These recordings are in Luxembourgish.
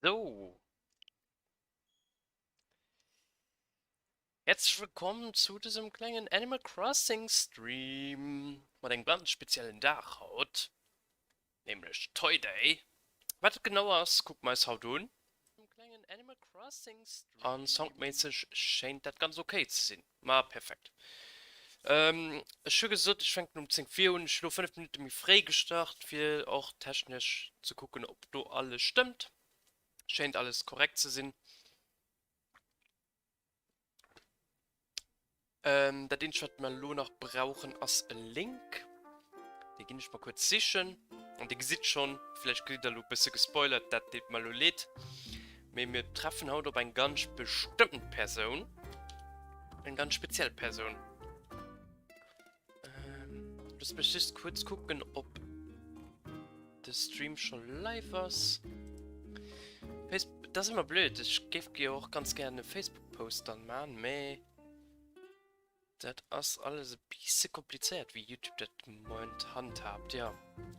So. Herzlich willkommen zu dësem klengen Animal Crossing Stream mat engem ganz speziellen Dag haut, nämlech Toy Day. Wat et genau ass, kucke mer eis haut un. An soundméisseg schéint dat ganz ok ze sinn. Ma perfekt. Ech hu gesot, ech fänken um 10 vir un. Ech hu lo 5 Minutte méi fréi gestart, fir och technesch ze kucken, ob do alles stëmmt. Schéint alles korrekt ze sinn. Dat eenzegt wat mer elo nach brauchen ass e Link. Dee ginn ech mer kuerz sichen. An dir gesitt schonn, vläicht kritt der elo e bësse gespoilert, dat deet mer elo leed, mee mir treffen haut op eng ganz bestëmmten Persoun. Eng ganz speziell Persoun. Looss mech just kuerz kucken, ob de Stream scho live ass. Facebook, dat ass ëmmer blöd. Ech géif jo och ganz gären e Facebook-Post dann man, mee dat ass alles e bisse komplizéiert, wéi YouTube dat moment handhabt. Jo,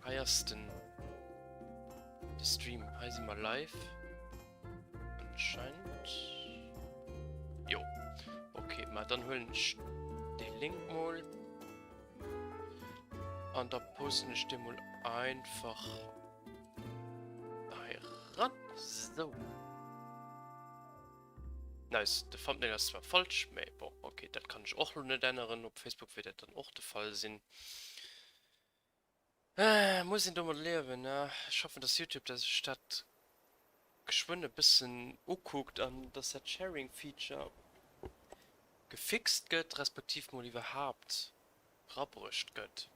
hei ass den de Stream. Hei si mer live. Anscheinend. Jo. Okay, ma dann huelen ech de Link mol. An da posten ech de mol einfach hei ran. So. Nice, de Thumbnail ass zwar falsch, mee bon, okay, dat kann ech och lo net änneren. Op Facebook wäert dat dann och de Fall sinn. Äh, muss een domat liewen, ne? Ech hoffen, dass YouTube dat sech dat geschwënn e bëssen ukuckt an dass dat Sharing Feature gefixt gëtt, respektiv mol iwwerhaapt rabruecht gëtt.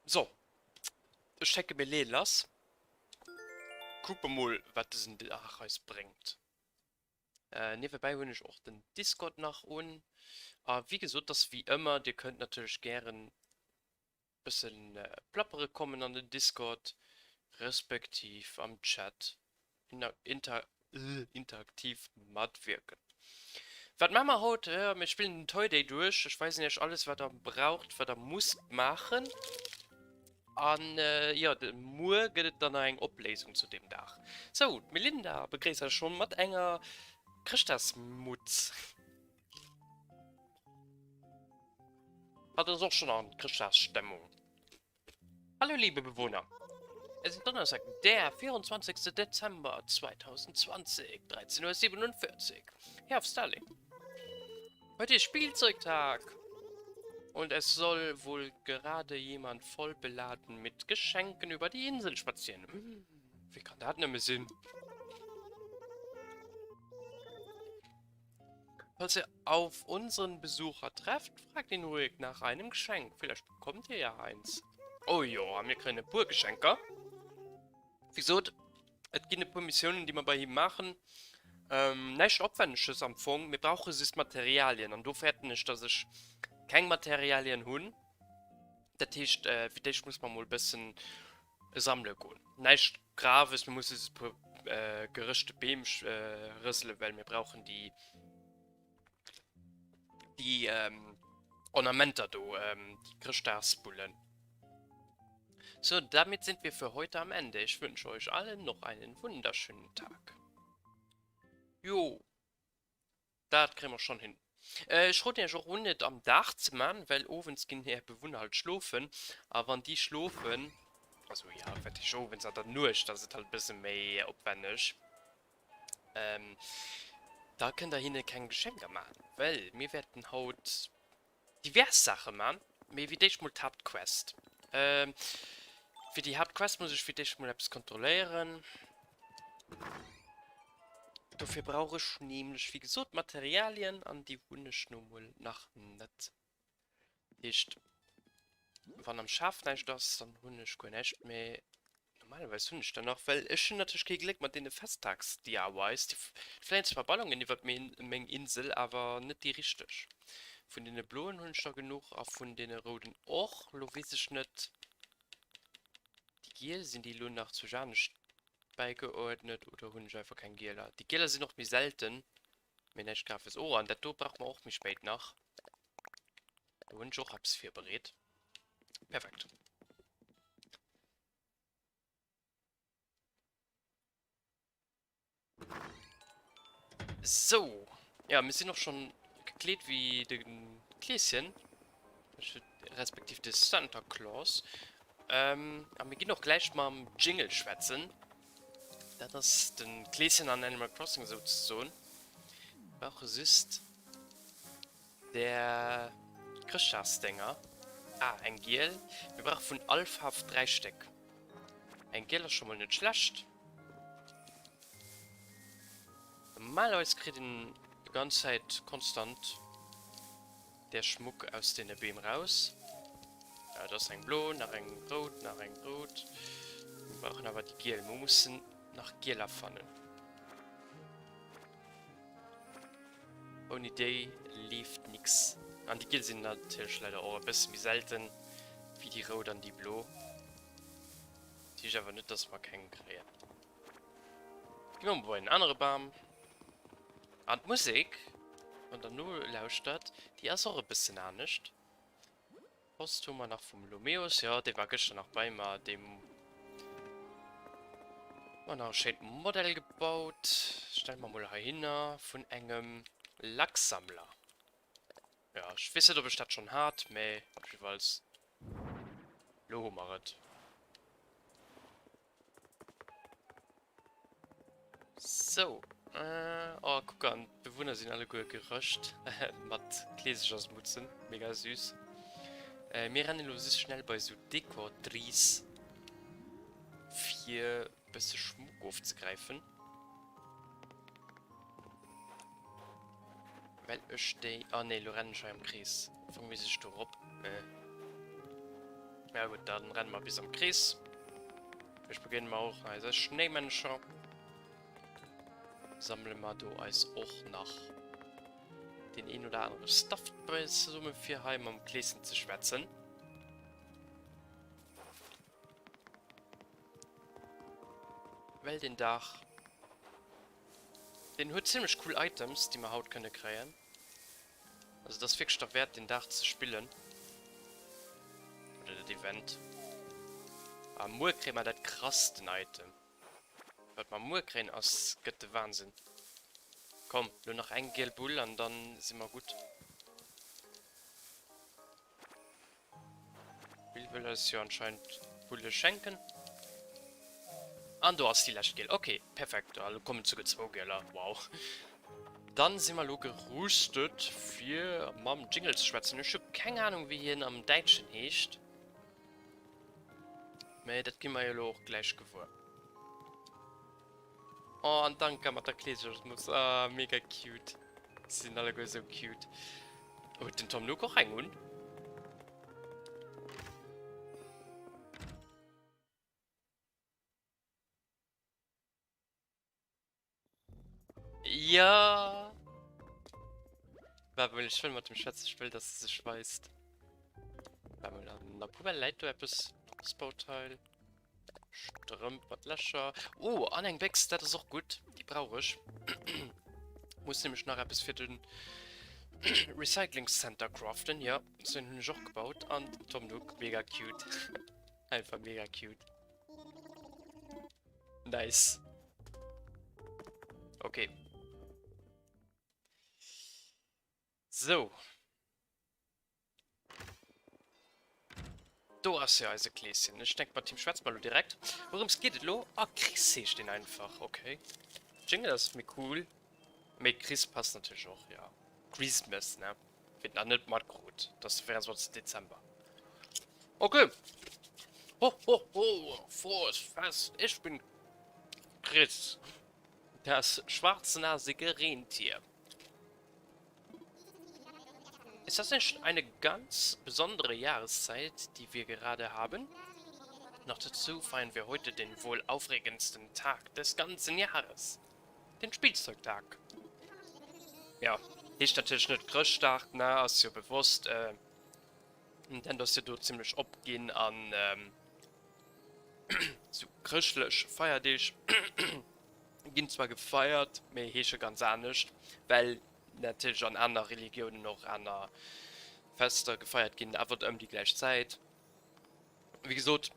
So, ech denke mir leeë lass. Kucke mol wat dësen Dag eis bréngt. Niewebäi hunn ech och den Discord nach un. A wéi gesot, ass wéi ëmmer, dir kënnt natierlech gären bësse plappere kommen an den Discord, respektiv am Chat interaktiv matwierken. Wat maache mer haut? Mir spillen den Toy Day duerch. Ech weisen iech alles, wat der braucht, wat der musst maachen. An jo, muer gëtt et dann nach eng Opléisung zu deem Dag. Sou, d'Melinda begréisst eis schonn mat enger Chrëschtdagsmutz. Hatt ass och schonn an Chrëschtdagsstemmung. Hallo liebe Bewohner, es ist Donnerstag der 24. Dezember 2020, 13.47 Uhr, hier auf Starlink. Heute ist Spielzeugtag! Und es soll wohl gerade jemand voll beladen mit Geschenken über die Insel spazieren. Hm, wie kann dat nëmme sinn? Falls ihr auf unseren Besucher trefft, fragt ihn ruhig nach einem Geschenk. Vielleicht bekommt ihr ja eins. Oh jo, a mir kréien e puer Geschenker. Wéi gesot, et ginn e puer Missiounen, déi mer bei him maachen. Näischt Opwänneges am Fong. Mir brauche just Materialien an do fäerten ech, dass ech keng Materialien hunn. Dat heescht, fir d'éischt muss mer mol e bëssen sammele goen. Näischt Graves, mir musse just e puer gerëschte Beem rësele well mir brauchen déi déi Ornamenter do, déi Chrëschtdagsbullen. So, damit sind wir für heute am Ende. Ich wünsche euch allen noch einen wunderschönen Tag. Jo, dat kréie mer schonn hin. Ech roden iech och un, et am Dag ze man, well owends ginn är Bewunner halt schlofen. A wann déi schlofen, also ja, wat heescht owends, an der Nuecht ass et halt e bësse méi opwenneg, da kënnt der hinne keng Geschenker man, well mir wäerten haut divers Saache man, mee fir d'éischt mol d'Haaptquest. Fir déi Haaptquest muss ech fir d'éischt mol eppes kontrolléieren. Dofir brauch ech nämlech, wéi gesot, Materialien an déi hunn ech nu mol nach net. Heescht, wann am Schaf näischt ass, dann hunn ech guer näischt, mee Normalerweis hunn ech der nach, well ech hunn natierlech kee Gléck mat deene Festtags-DIYs. Déi fléien zwar Ballonen iwwert meng Insel, awer net déi richteg. Vun deene bloen hunn ech der genuch a vun deene rouden och. Lo weess ech net, déi giel, sinn déi elo nach zu anescht bäigeuerdnet oder hunn ech einfach keng gieler? Déi gieler sinn och méi selten, mee näischt Graves. Oh, an dat do brauche mer och méi spéit nach. Do hunn ech och eppes virbereet. Perfekt. Sou. Ja, mir sinn och schonn gekleet wéi de Kleeschen. Respektiv de Santa Claus. Ähm, a mir ginn och gläich mam Jingle schwätzen. Dat ass de Kleeschen an Animal Crossing souzesoen. Mir brauche just der Chrëschtdagsdénger. Ah, eng giel. Mir brauche vun all Faarf 3 Stéck. Eng giel ass scho mol net schlecht. Normalerweis kritt een déi ganz Zäit konstant där Schmuck aus deene Beem raus. Ja, dat ass eng blo, nach eng rout, nach eng rout. Mir brauchen awer déi giel. Mir mussen nach gieler fannen. Ouni déi leeft nix. An déi giel sinn natierlech leider och e bësse méi selten wéi déi rout an déi blo. Dat heescht awer net, dass mer keng kréien. Gi mer mol bei en anere Bam. An d'Musek, wann der nolauschtert, déi ass och e bëssen anescht. Post hu mer nach vum Lomeus, jo dee war gëschter nach bei mer, deem hu mer nach e schéint Modell gebaut. Stelle mer mol heihinner vun engem Lacksammler. Jo, ech weess net ob ech dat schonn hat, mä op jiddefalls lo hu mer et. Sou. Oh, kuck an, d'Bewunner sinn alleguer gerëscht mat Kleesechersmutzen. Mega süß. Mir rennen elo just schnell bei sou Dekortrice, fir bësse Schmuck ofzegräifen. Well ech déi... Ah nee, elo rennen ech hei am Krees. Am Fong misst ech do rop. Ja gutt, dann renne mer bis am Krees. Ech begéine mer och eise Schnéimännecher. Sammele mer do eis och nach deen een oder anere Stuff bei zesumme fir hei mam Kleeschen ze schwätzen. Well den Dag deen huet zimmlech cool Items déi mer haut kënne kréien. Also et ass wierklech derwäert den Dag ze spillen. Oder dat Event. A muer kréie mer dat krassten Item. Wat mer muer kréien ass gëtt de Wahnsinn. Komm, lo nach eng giel Bull an dann si mer gutt. Bill wëll eis jo anscheinend Bulle schenken. An do ass déi lescht Giel. Ok, perfekt. A lo kommen souguer zwou Gieler. Wow. Dann si mer lo gerüstet fir mam Jingle ze schwätzen. Ech hu keng Ahnung wéi hien am Däitschen heescht. Mä dat gi mer jo lo och gläich gewuer. Oh, an d'Anka mat der Kleeserchersmutz. Ah, mega cute. Si sinn alleguer esou cute. Huet den Tom Nook och eng un? Ja! Waart mol, ech wëll mat dem schwätzen. Ech wëll, dass e sech weist. Waart mol, an der Poubelle läit do eppes. Ausbauteil. Strëmp mat Lächer. Oh, an eng Béchs, dat ass och gutt. Déi brauch ech. Muss nämlech nach eppes fir den Recycling Center craften. Ja, sou een hunn ech och gebaut. An den Tom Nook, mega cute. Einfach mega cute. Nice. Okay. So. Do ass jo eise Kleeschen. Ech denk mat him schwätze mer lo direkt. Wourëms geet et lo? Ah, Chris heescht deen einfach. Okay. Jingle ass méi cool. Mee Chris passt natierlech och, jo. Christmas, ne? Wien et nach net matkrut, et ass de 24. Dezember. Okay. Ho, ho, ho, frohes Fest. Ich bin Chris, das schwarznasige Rentier. Ist das nicht eine ganz besondere Jahreszeit, die wir gerade haben? Noch dazu feiern wir heute den wohl aufregendsten Tag des ganzen Jahres, den Spielzeugtag. Ja, heescht natierlech net Chrëschtdag, ne, ass jo bewosst. Nintendo ass jo do zimmlech opginn an sou chrëschtlech Feierdeeg ginn zwar gefeiert, mee heesche ganz anescht, well natierlech an aner Religiounen och aner Fester gefeiert ginn, awer ëm déi gläich Zäit. Wéi gesot,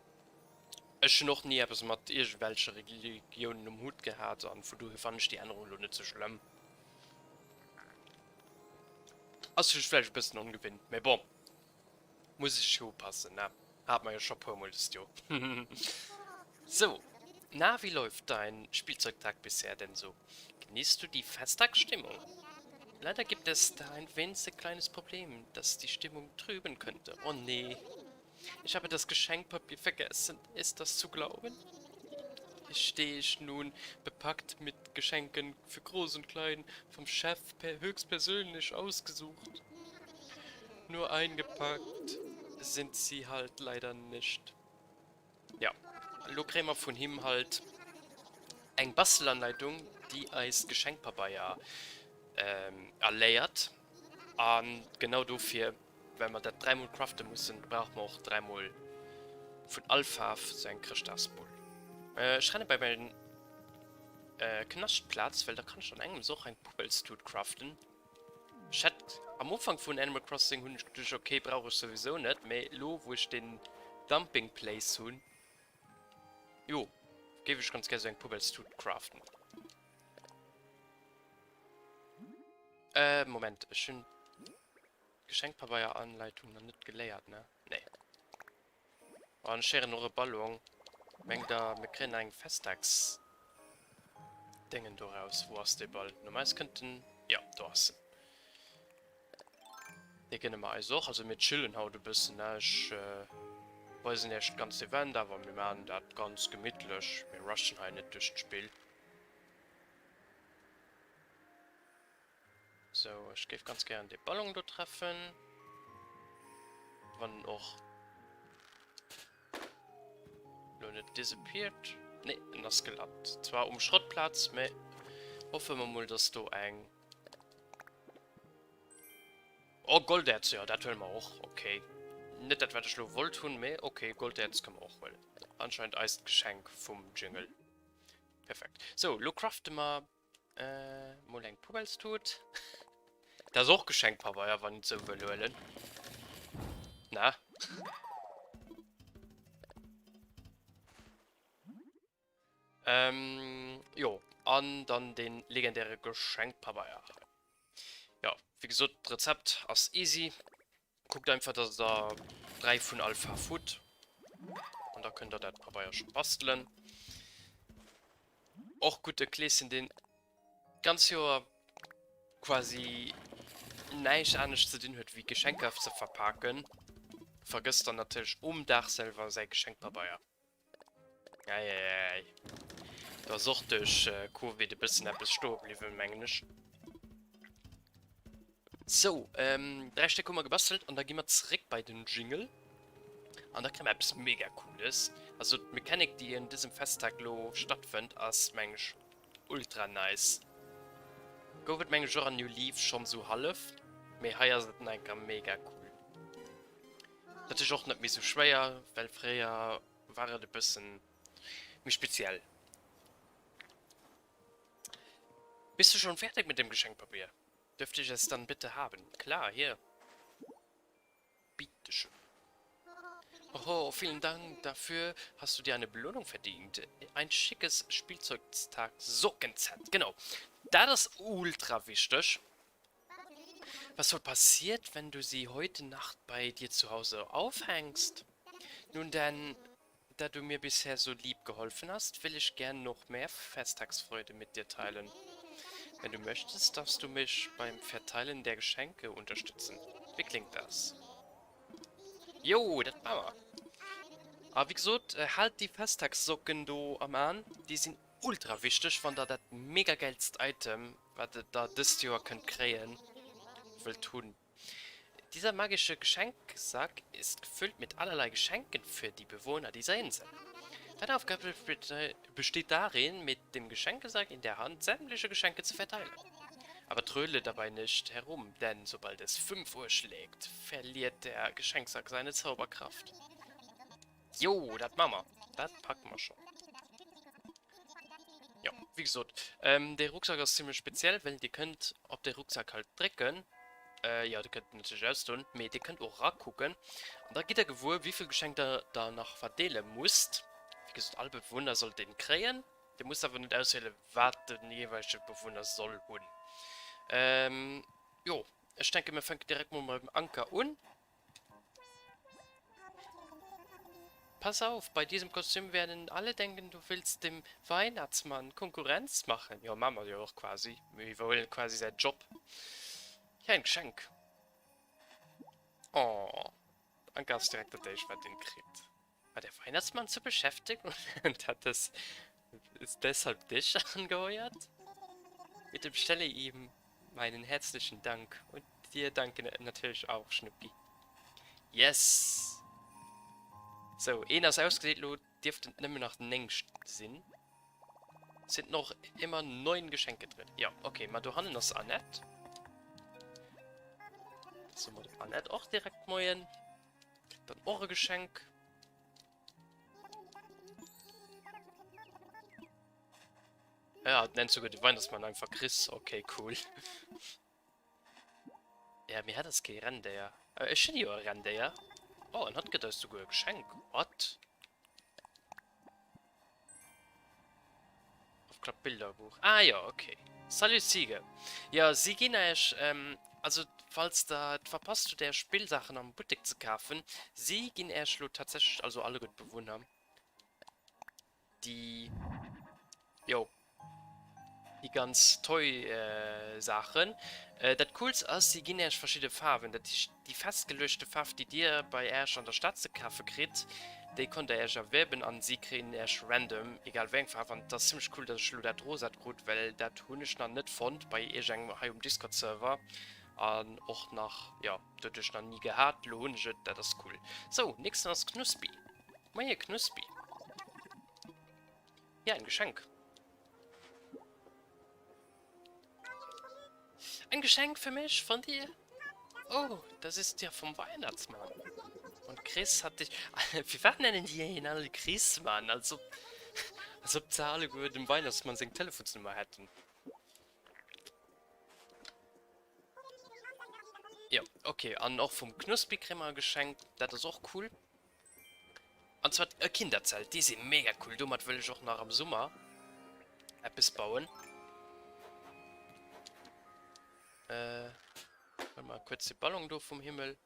ech hunn och ni eppes mat iergendwelche Religiounen um Hutt gehat an vun dohier fannen ech déi Ännerung elo net sou schlëmm. Ass just vläicht e bëssen ongewinnt, mee bon, muss ech jo upassen, ne? Hat mer jo scho puer mol dëst Joer. Sou, na, wie läuft dein Spielzeugtag bisher denn so? Genießt du die Festtagsstimmung? Leider gibt es da ein winzig kleines Problem, das die Stimmung trüben könnte. Oh nee, ich habe das Geschenkpapier vergessen. Ist das zu glauben? Hier stehe ich nun, bepackt mit Geschenken für Groß und Klein, vom Chef höchstpersönlich ausgesucht. Nur eingepackt sind sie halt leider nicht. Jo, elo kréie mer vun him halt eng Bastelanleitung, déi eis Geschenkpabeier erléiert. A genau dofir, well mer dat dräimol crafte mussen, brauche mer och dräimol vun all Faarf sou eng Chrëschtdagsbull. Ech renne bei mäin Knaschtplaz, well da kann ech an engems och eng Puppelstut craften. Ech hätt am Ufank vun Animal Crossing hunn ech geduecht ok brauch ech souwisou net, mee elo wou ech den Dumping Place hunn, jo géif ech ganz gär sou eng Poubellstut craften. Äh Moment, ech hunn d'Geschenkpabeieranleitung nach net geléiert ne? Nee. An ech héieren och e Ballon. Mengt der mir kréien nach eng Festdags Déngen doraus? Wou ass dee Ball? Normalerweis kënnt en, jo do ass en. Dee gënne mer eis och. Also mir chillen haut e bëssen ne. Ech weisen iech d'ganzt Event, awer mir maachen dat ganz gemittlech. Mir rushen hei net duerch d'Spill. Sou, ech géif ganz gären dee Ballon do treffen. Wann en och lo net disappeared. Nee, en ass gelant. Zwar um Schrottplatz, mä hoffe mer mol, dass do eng... Oh, Golderz, jo, dat huele mer och. Okay. Net dat, wat ech lo wollt hunn, mä okay, Golderz kënne mer och huelen. Anscheinend eist Geschenk vum Jingle. Perfekt. Sou, lo crafte mer Äh, mol eng Poubellstut. Dat ass och Geschenkpabeier, wann een et sou wëll huelen. Na? Ähm, jo, an dann den legendäre Geschenkpabeier. Jo, wéi gesot, d'Rezept ass easy. Kuckt einfach, dass der 3 vun all Faarf hutt. An da kënnt der dat Pabeier scho bastelen. Och gutt, e Kleeschen, deen d'ganz Joer quasi näischt anescht ze dinn huet, wéi Geschenker ze verpaken, vergësst dann natierlech um Dag selwer säi Geschenkpabeier. Eieiei. Do ass och duerch Covid e bëssen eppes stoe bliwwen, mengen ech. Sou, 3 Stéck hu mer gebastelt an da gi mer zeréck bei den Jingle. An da kréie mer eppes mega cooles. Also d'Mechanik déi un dësem Festtag lo stattfënnt ass meng ech ultra nice. Gouf et meng ech och an New Leaf schonn sou hallef, mee hei ass et nach eng Kéier mega cool. Natierlech och net méi sou schwéier, well fréier war et e bëssen méi speziell. Bist du schon fertig mit dem Geschenkpapier? Dürfte ich es dann bitte haben? Klar, hier. Bitte schön. Oho, vielen Dank, dafür hast du dir eine Belohnung verdient. Ein schickes Spielzeugtag-Sockenset. Genau, dat ass ultra wichteg. Was wohl passiert, wenn du sie heute Nacht bei dir zu Hause aufhängst? Nun denn, da du mir bisher so lieb geholfen hast, will ich gern noch mehr Festtagsfreude mit dir teilen. Wenn du möchtest, darfst du mich beim Verteilen der Geschenke unterstützen. Wie klingt das? Jo, dat maache mer! A wéi gesot, haalt déi Festtagssocken do am An, déi sinn ultra wichteg, wann der dat mega gäilst Item, wat der dëst Joer kënnt kréien, wëllt hunn. Dieser magische Geschenksack ist gefüllt mit allerlei Geschenken für die Bewohner dieser Insel. Deine Aufgabe besteht darin, mit dem Geschenkesack in der Hand sämtliche Geschenke zu verteilen. Aber trödele dabei nicht herum, denn sobald es 5 Uhr schlägt, verliert der Geschenksack seine Zauberkraft. Jo, dat maache mer. Dat packe mer schonn. Jo, wéi gesot, dee Rucksack ass zimmlech speziell, well dir kënnt op de Rucksack halt drécken. Jo, dir kënnt natierlech ausdoen, mee dir kënnt och erakucken. An da gitt der gewuer, wéi vill Geschenk der der nach verdeele musst. Wéi gesot, all Bewunner sollt een kréien. Dir musst awer net auswielen, wat de jeeweilege Bewunner soll hunn. Jo, ech denken, mir fänken direkt mol mam Anker un. Pass auf, bei diesem Kostüm werden alle denken, du willst dem Weihnachtsmann Konkurrenz machen. Jo, maa mer jo och quasi. Mir iwwerhuelen quasi säi Job. Hier ein Geschenk. Oh, d'Anka ass direkt dat éischt, wat een kritt. War der Weihnachtsmann zu beschäftigt und hat es deshalb dich angeheuert? Bitte bestelle ihm meinen herzlichen Dank und dir danke natürlich auch, Schnuppi. Yes! Sou, een ass ausgedeelt, lo dierften et nëmmen nach 9 sinn. Sind noch immer 9 Geschenke drin. Ja, okay, ma dohannen ass Annette. Soe mer der Annette och direkt Moien. Kritt dann och e Geschenk. Ja, nennt sogar de Weihnachtsmann einfach Chris. Okay, cool. Ja, mir hat ass kee Renndéier. Äh, ech hunn jo e Renndéier. Oh, en hatt gëtt eis souguer e Geschenk. What? Aufklapp Bilderbuch. Ah jo, okay. Salut Ziege. Jo, si ginn Iech, ähm, also falls der et verpasst hutt Är Spillsaachen am Buttek ze kafen, si ginn Iech lo tatsächlech, also alleguer d'Bewunner, déi, jo, déi ganz Toy-Saachen. Dat Coolst ass, si ginn Äech verschidde Faarwen. Dat heescht, déi festgeluechte Faarf, déi Dir bei Äech an der Stad ze kafe kritt, déi konnt Der Äech erwierben an si kréien Äech random, egal wéi eng Faarf. An et ass zimmlech cool, dass ech elo dat rosat krut, well dat hunn ech nach net fonnt bei iergengem hei um Discord-Server an och nach, jo, doduerch nach ni gehat. Elo hunn ech et, dat ass cool. Sou, nächsten ass Knuspi. Moie Knuspi. Hier ein Geschenk. Ein Geschenk für mich von dir? Oh, das ist ja vom Weihnachtsmann. Und Chris hat dich... Firwat nennen déi hien alle Chris, Mann? Als ob, als ob se alleguer dem Weihnachtsmann seng Telefonsnummer hätten. Jo, okay. An och vum Knuspi kréie mer e Geschenk. Dat ass och cool. An zwar e Kinderzelt, déi si mega cool. Domat wëll ech och nach am Summer eppes bauen. Äh, huele mer kuerz de Ballon do vum Himmel.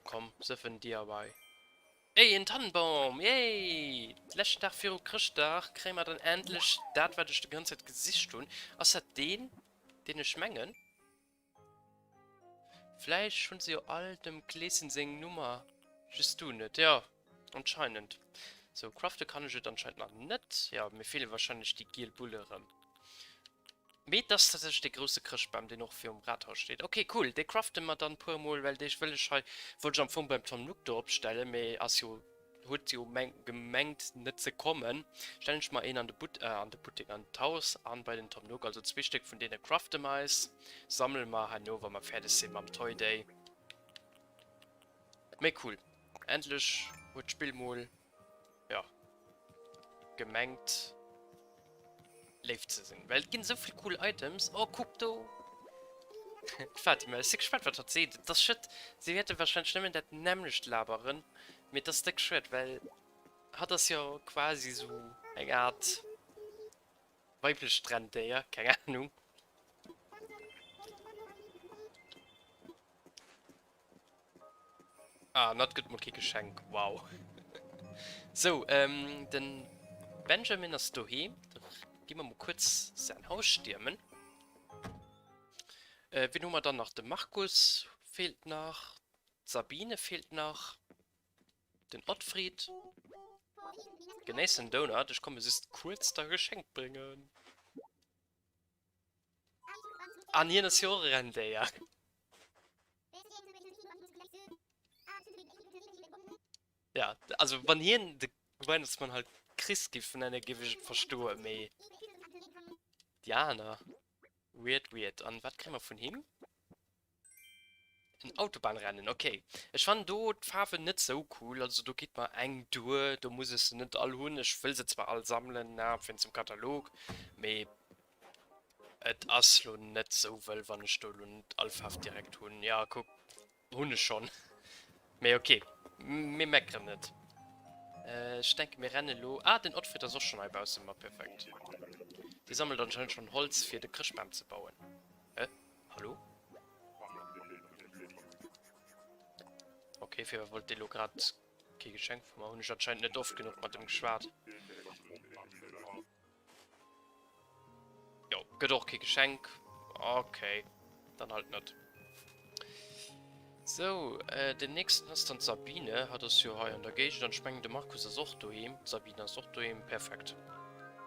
Komm, sëffen DIY. Ey, en Tannenbaum! Yay! Leschten Dag viru Chrëschtdag kréie mer dann endlech dat, wat ech déi ganz Zäit gesicht hunn. Ass dat deen, deen ech mengen? Vläicht hunn se jo all dem Kleeschen seng Nummer, just du net. Jo, anscheinend. Sou, crafte kann ech et anscheinend nach net. Jo, mir feele warscheinlech déi giel Bulle rëm. Mee et ass tatsächlech dee grousse Chrëschtbam, deen och virum Rathaus steet. Ok, cool, dee crafte mer dann puer mol, well dee wëll ech hei, wollt ech am Fong beim Tom Nook do opstellen, mee ass jo Huet jo gemengt net ze kommen. Stellen ech mer een an de But, an de Buttek, an d'Haus an bei den Tom Nook. Also zwee Stéck vun deene crafte mer eis. Sammele mer herno wa mer fäerdeg sinn mam Toy Day. Méi cool. Endlech huet d'Spill mol, jo, gemengt léif ze sinn. Well et ginn esou vill cool Items. Oh kuck do! D'Fatima, ech si gespaant wat hatt seet. Et ass schued, si wäerte warscheinlech nëmmen dat nämmlecht laberen. Mee et ass déck schued, well hatt ass jo quasi sou eng Art weiblecht Renndéier, keng Ahnung. Ah, an hatt gëtt mer kee Geschenk, wow. Sou, ähm, den Benjamin ass doheem. Da gi mer mol kuerz säin Haus stiermen. Äh, wien hu mer dann nach? De Markus feelt nach. D'Sabine feelt nach. Den Ottfried. Genéiss den Donut, ech komme just kuerz der e Geschenk bréngen. An hien ass jo och e Renndéier. Ja, also wann hien de Weihnachtsmann halt Chris giff nennen, giff ech et verstoen, mee déi aner, weird, weird. An wat kréie mer vun him? En Autobahnrennen, ok. Ech fannen do d'Faarwen net sou cool, also do geet mer eng duer, do muss ech se net all hunn. Ech wëll se zwar all sammelen, na, wéinst dem Katalog, mee. Et ass lo net sou wëll, wann ech do lo net all Faarf direkt hunn. Ja, kuck, hunn ech schonn. Mee ok, mir meckeren net. Ech denke mir rennen lo. Ah, den Ottfried ass och schonn hei baussen. Ma perfekt. Dee sammelt anscheinend schonn Holz fir de Chrëschtbam ze bauen. Hä? Hallo? Ok, firwat wollt dee lo grad kee Geschenk vu mer? Hunn ech anscheinend net oft genuch mat em geschwat. Jo, gëtt och kee Geschenk. Okay, dann halt net. So, äh, den nächsten ass dann d'Sabine. Hat ass jo hei an der Géigend. An ech mengen, de Markus ass och doheem. D'Sabine ass och doheem. Perfekt.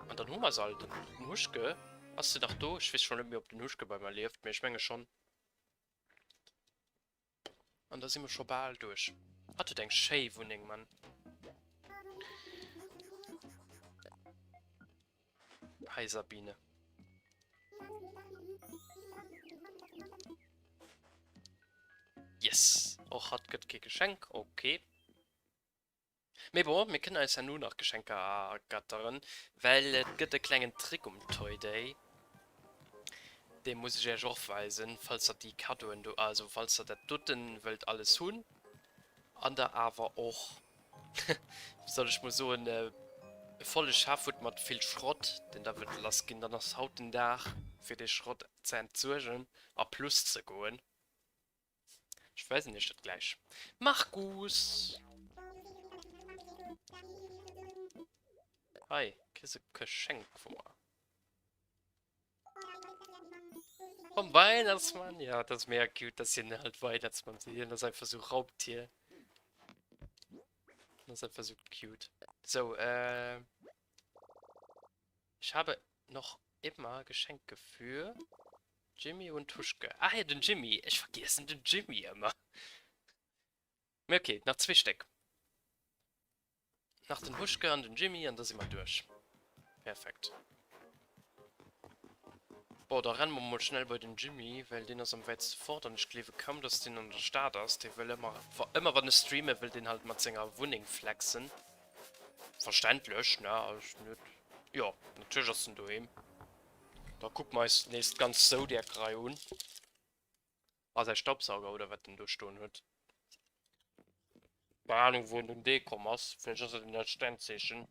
An dann hu mer se all. Den, den Huschke, ass de nach do? Ech weess schonn net méi, ob den Huschke bei mer lieft, mee ech menge schonn. An da si mer scho bal duerch. Hatt huet eng schéi Wunneng, Mann. Hi Sabine. Yes! Och hatt gëtt kee Geschenk. Okay. Mee bon, mir kënnen eis herno nach Geschenker ergatteren, well et gëtt e klengen Trick um Toy Day. Dee muss ech iech och weisen, falls der déi Kaddoen do, also falls der dat doten wëllt alles hunn an der awer och, wéi soll ech mol soen, e volle Schaf hutt mat vill Schrott, deen der wëllt lass ginn, dann ass haut den Dag fir dee Schrott ze entsuergen a plus ze goen. Ech weisen iech dat gläich. Markus! Hei, kriss e Geschenk vu mer. Vom Weihnachtsmann? Ja, das ist mega cute, dass hien halt Weihnachtsmann seet. Hien ass einfach sou Raubtier. Das ist einfach so cute. So, äh... Ich habe noch immer Geschenke für Jimmy und Tuschke. Ah ja, den Jimmy. Ech vergiessen den Jimmy ëmmer. Mee okay, nach zwee Stéck. Nach den Huschke an den Jimmy an da si mer duerch. Perfekt. Bon, da renne mer mol schnell bei den Jimmy, well deen ass am wäitste fort an ech gleewe kaum, dass deen an der Stad ass. Dee wëll ëmmer, ëmmer wann ech streamen, wëll deen halt mat senger Wunneng flexen. Verständlech, ne? Ass net, jo, natierlech ass en doheem. Da kucke mer eis nees d'ganz Zodiac-Rei un. A säi Staubsauger, oder wat en do stoen huet. Keng Ahnung, wou en un dee komm ass. Vläicht ass et en neit Sternzeechen.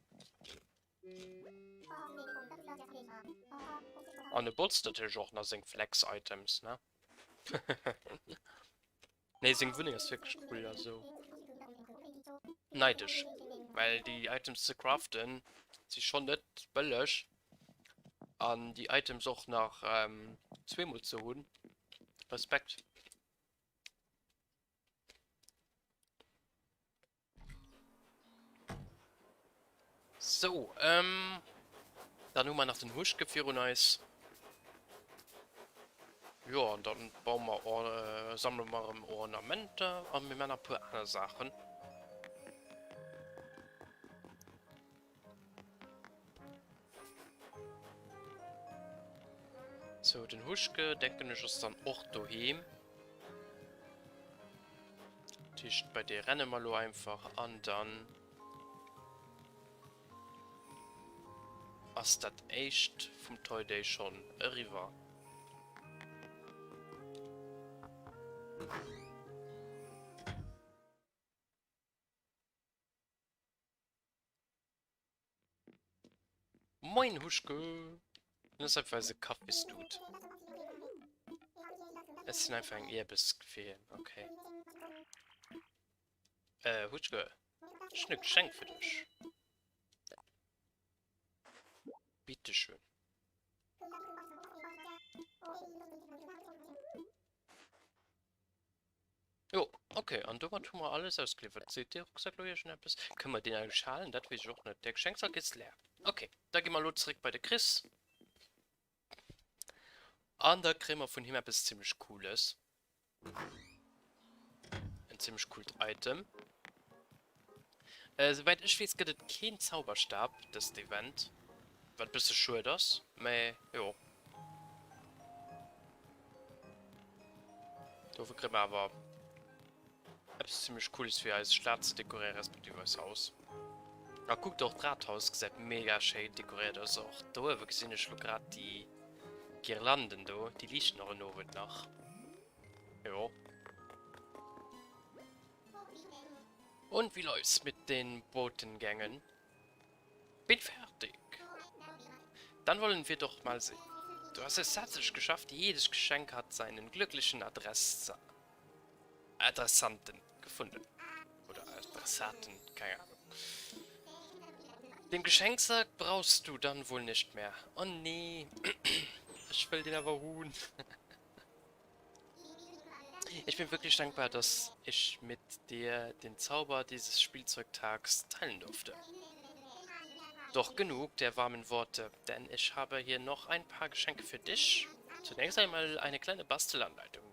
An e botzt natierlech och nach seng Flex-Items, ne? Nee, seng Wunneng ass wierklech cool, also neidesch, well déi Items ze craften si schonn net bëlleg an déi Items och nach zweemol ze hunn, Respekt. Sou, ähm, dann hu mer nach den Huschke virun eis. Jo, an dann baue mer, äh, sammele mer erëm Ornamenter a mir man nach e puer aner Saachen. Sou, den Huschke, denken ech, ass dann och doheem. Dat heescht, bei dee renne mer elo einfach an dann ass dat éischt vum Toy Day schonn eriwwer. Moin Huschke! Hien ass einfach eise Kaffisdude. Ech sinn einfach eng Ierbes fir hien, okay. Äh, Huschke, ech hunn e Geschenk fir dech. Bitteschön. Jo, ok, an domat hu mer alles ausgeliwwert. Seet dee Rucksack lo iergendeppes? Kënne mer deen eigentlech halen? Dat weess ech och net. Der Geschenksak is leer. Ok, da gi mer elo zeréck bei de Chris. An da kréie mer vun him eppes zimmlech Cooles. En zimmlech coolt Item. Souwäit ech weess gëtt et keen Zauberstab dëst Event, wat bësse schued ass, mä jo. Dofir kréie mer awer eppes zimmlech cooles fir eis Stad ze dekoréieren, respektiv eis Haus. A kuckt och d'Rathaus gesäit mega schéin dekoréiert aus. Och do uewe gesinn ech lo grad déi. Girlanden do, déi liichten och en Owend nach. Jo. Und wie läuft's mit den Botengängen? Bin fertig. Dann wollen wir doch mal sehen. Du hast es tatsächlich geschafft, jedes Geschenk hat seinen glücklichen Adress Adressanten gefunden. Oder Adressaten, keine Ahnung. Den Geschenksack brauchst du dann wohl nicht mehr. Oh nee, ech wëll deen awer hunn. Ich bin wirklich dankbar, dass ich mit dir den Zauber dieses Spielzeugtags teilen durfte. Doch genug der warmen Worte, denn ich habe hier noch ein paar Geschenke für dich. Zunächst einmal eine kleine Bastelanleitung.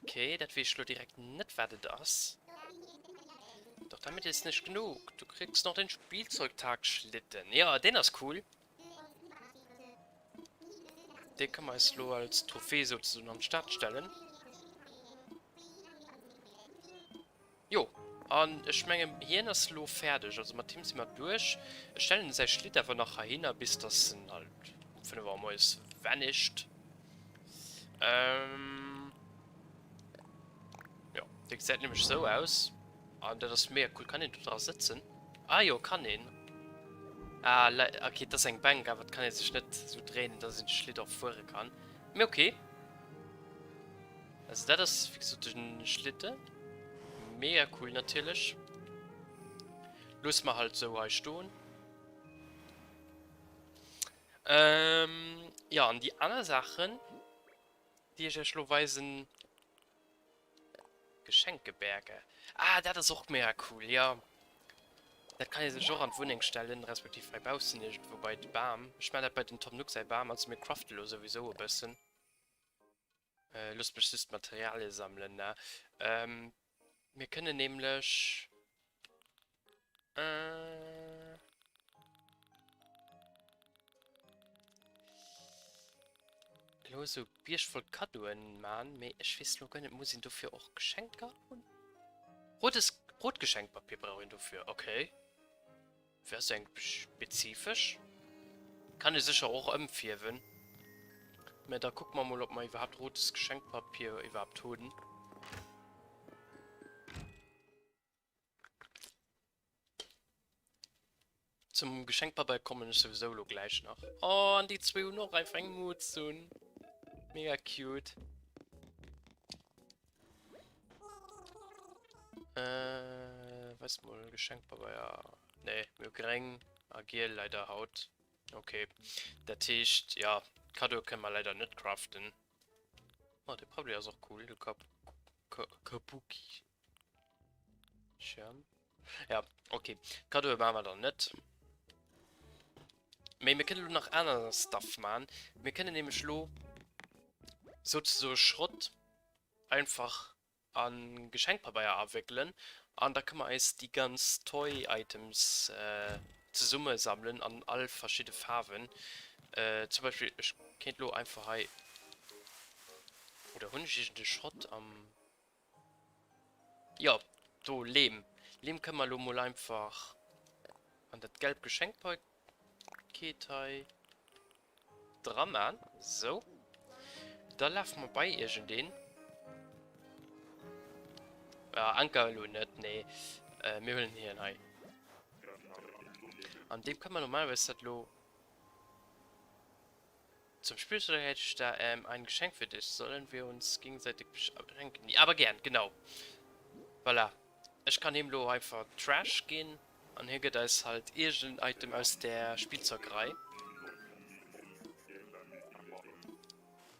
Okay, dat weess ech lo direkt net, wat et ass. Doch damit ist nicht genug. Du kriegst noch den Spielzeugtag-Schlitten. Ja, deen ass cool. Dee kënne mer eis lo als Trophée souzesoen an d'Stad stellen. Jo, an ech mengen hien ass lo fäerdeg, also mat him si mer duerch. Ech stellen säi Schlitt awer nach heihinner bis dass en halt um 5 Auer moies vanisht. Ähm, jo, dee gesäit nämlech sou aus an dat ass mega cool. Kann een do dra sëtzen? Ah jo, kann een. Ah, okay, et ass eng Bänk, awer et kann ee sech net sou dréinen, dass een de Schlitt och fuere kann. Mee okay. Also dat ass wéi gesot den Schlitte. Mega cool natierlech. Loosse mer halt sou hei stoen. Ähm, ja, an déi aner Saachen, déi ech iech lo weisen, Geschenkeberge. Ah, dat ass och mega cool, jo. Dat kann ee sech och an d'Wunneng stellen, respektiv hei baussen iergendwou bei de Bam. Ech maachen dat bei den Tom Nook säi Bam. Also mir crafte lo souwisou e bëssen. Loosst mech just d'Materialie sammelen, ne? Mir kënnen nämlech... Elo esou Bierg voll Kaddoen man, mee ech weess elo guer net, muss een dofir och Geschenker hunn? Rotes, rot Geschenkpapier brauch een dofir, okay. Wéi ass eng spezifesch? Kann ee sécher och ëmfierwen. Mä da kucke mer mol, ob mer iwwerhaapt rotes Geschenkpapier iwwerhaapt hunn. Zum Geschenkpabeier kommen ech souwisou elo gläich nach. Oh, an déi zwee hunn och einfach eng Mutz un. Mega cute. Äh, weis mol, Geschenkpabeier. Nee, mir hu gréng a giel leider haut. Okay, dat heescht, ja, Kaddoe kënne mer leider net craften. Oh, de Pabli ass och cool, de Kap Kabuki. Schirm. Ja, okay. Kaddoe maache mer dann net. Mee mir kënnen elo nach aner Stuff maachen. Mir kënnen nämlech elo souzesoe Schrott einfach a Geschenkpabeier awéckelen an da kënne mer eis déi ganz Toy Items zesumme sammelen an all verschidde Faarwen. Zum Beispill ech kéint elo einfach hei, oder hunn ech iergend e Schrott am. Jo, do, Leem. Leem kënne mer elo mol einfach an dat gelb Geschenkpaket hei dra man. Sou. Da lafe mer bei iergendeen. Ja, Anker elo net, nee. Mir huelen hien hei. An deem kënne mer normalerweis dat elo. Zum Spielzeug hätte ich da ähm, ein Geschenk für dich. Sollen wir uns gegenseitig beschenken? Ja, aber gern, genau. Voilà. Ech kann him lo einfach Trash ginn an hie gëtt eis halt iergend en Item aus der Spielzeugrei.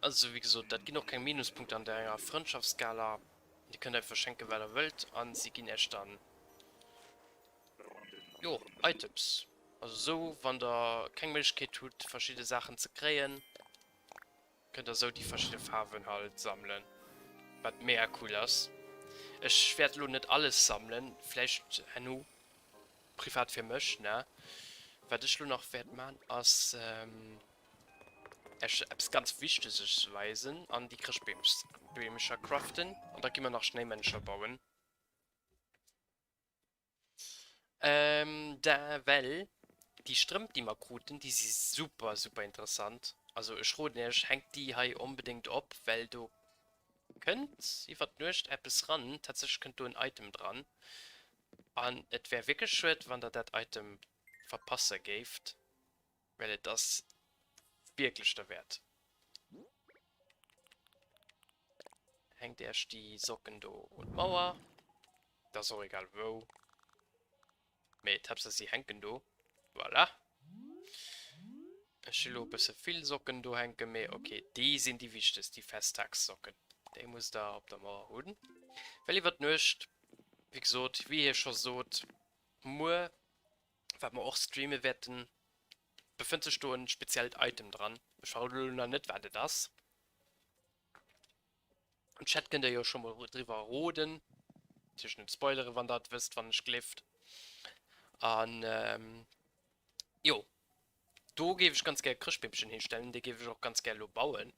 Also wéi gesot, dat ginn och keng Minuspunkte an der enger Frëndschaftsskala. Dir kënnt einfach schenken, wat der wëllt an si ginn iech dann Jo, Items. Also sou wann der keng Méiglechkeet hutt verschidde Saachen ze kréien, kënnt der sou déi verschidde Faarwen halt sammelen, wat mega cool ass. Ech wäert elo net alles sammelen, vläicht herno privat fir mech, ne. Wat ech elo nach wäert man ass Iech eppes ganz Wichteges weisen an déi Chrëschtbeemecher craften an da gi mer nach Schnéimännecher bauen. Ähm, da, well déi Strëmp, déi mer kruten, déi si super, super interessant. Also ech roden iech, hänkt déi hei onbedéngt op, well do kënnt iwwer d'Nuecht eppes ran. Tatsächlech kënnt do en Item dran. An et wär wierklech schued, wann der dat Item verpasse géift, well et ass wierklech derwäert. Hänkt iech déi Socken do un d'Mauer, et ass och egal wou. Mee d'Haaptsaach si hänken do. Voilà. Ech hu lo e bësse vill Socken do hänken, mee ok, déi sinn déi wichtegst, déi Festtagssocken. Déi musst der op der Mauer hunn. Well iwwer d'Nuecht, wéi gesot, wéi hie scho sot, muer, wat mer och streame wäerten, befënnt sech do e speziellt Item dran. Ech verroden elo nach net, wat et ass. Am Chat kënnt der jo scho mol driwwer roden. Natierlech net spoileren, wann der et wësst, wann ech gleeft. An jo, do géif ech ganz gär e Chrëschtbeemchen hinstellen. Dee géif ech och ganz gär elo bauen.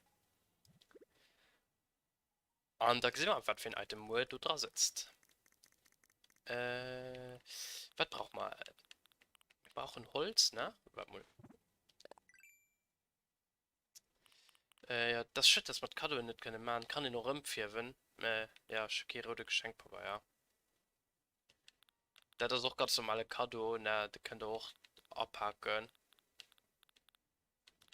An da gesi mer, wat fir en Item muer do dra sëtzt. Wat brauche mer? Mir brauchen Holz, ne? Waart mol. Äh, ja, das schued, dass mer d'Kaddoen net kënne man. Kann een och ëmfierwen. Mä ja, ech hu kee roude Geschenkpabeier. Dat ass och ganz normale Kaddo, ne? De kënnt der och apaken.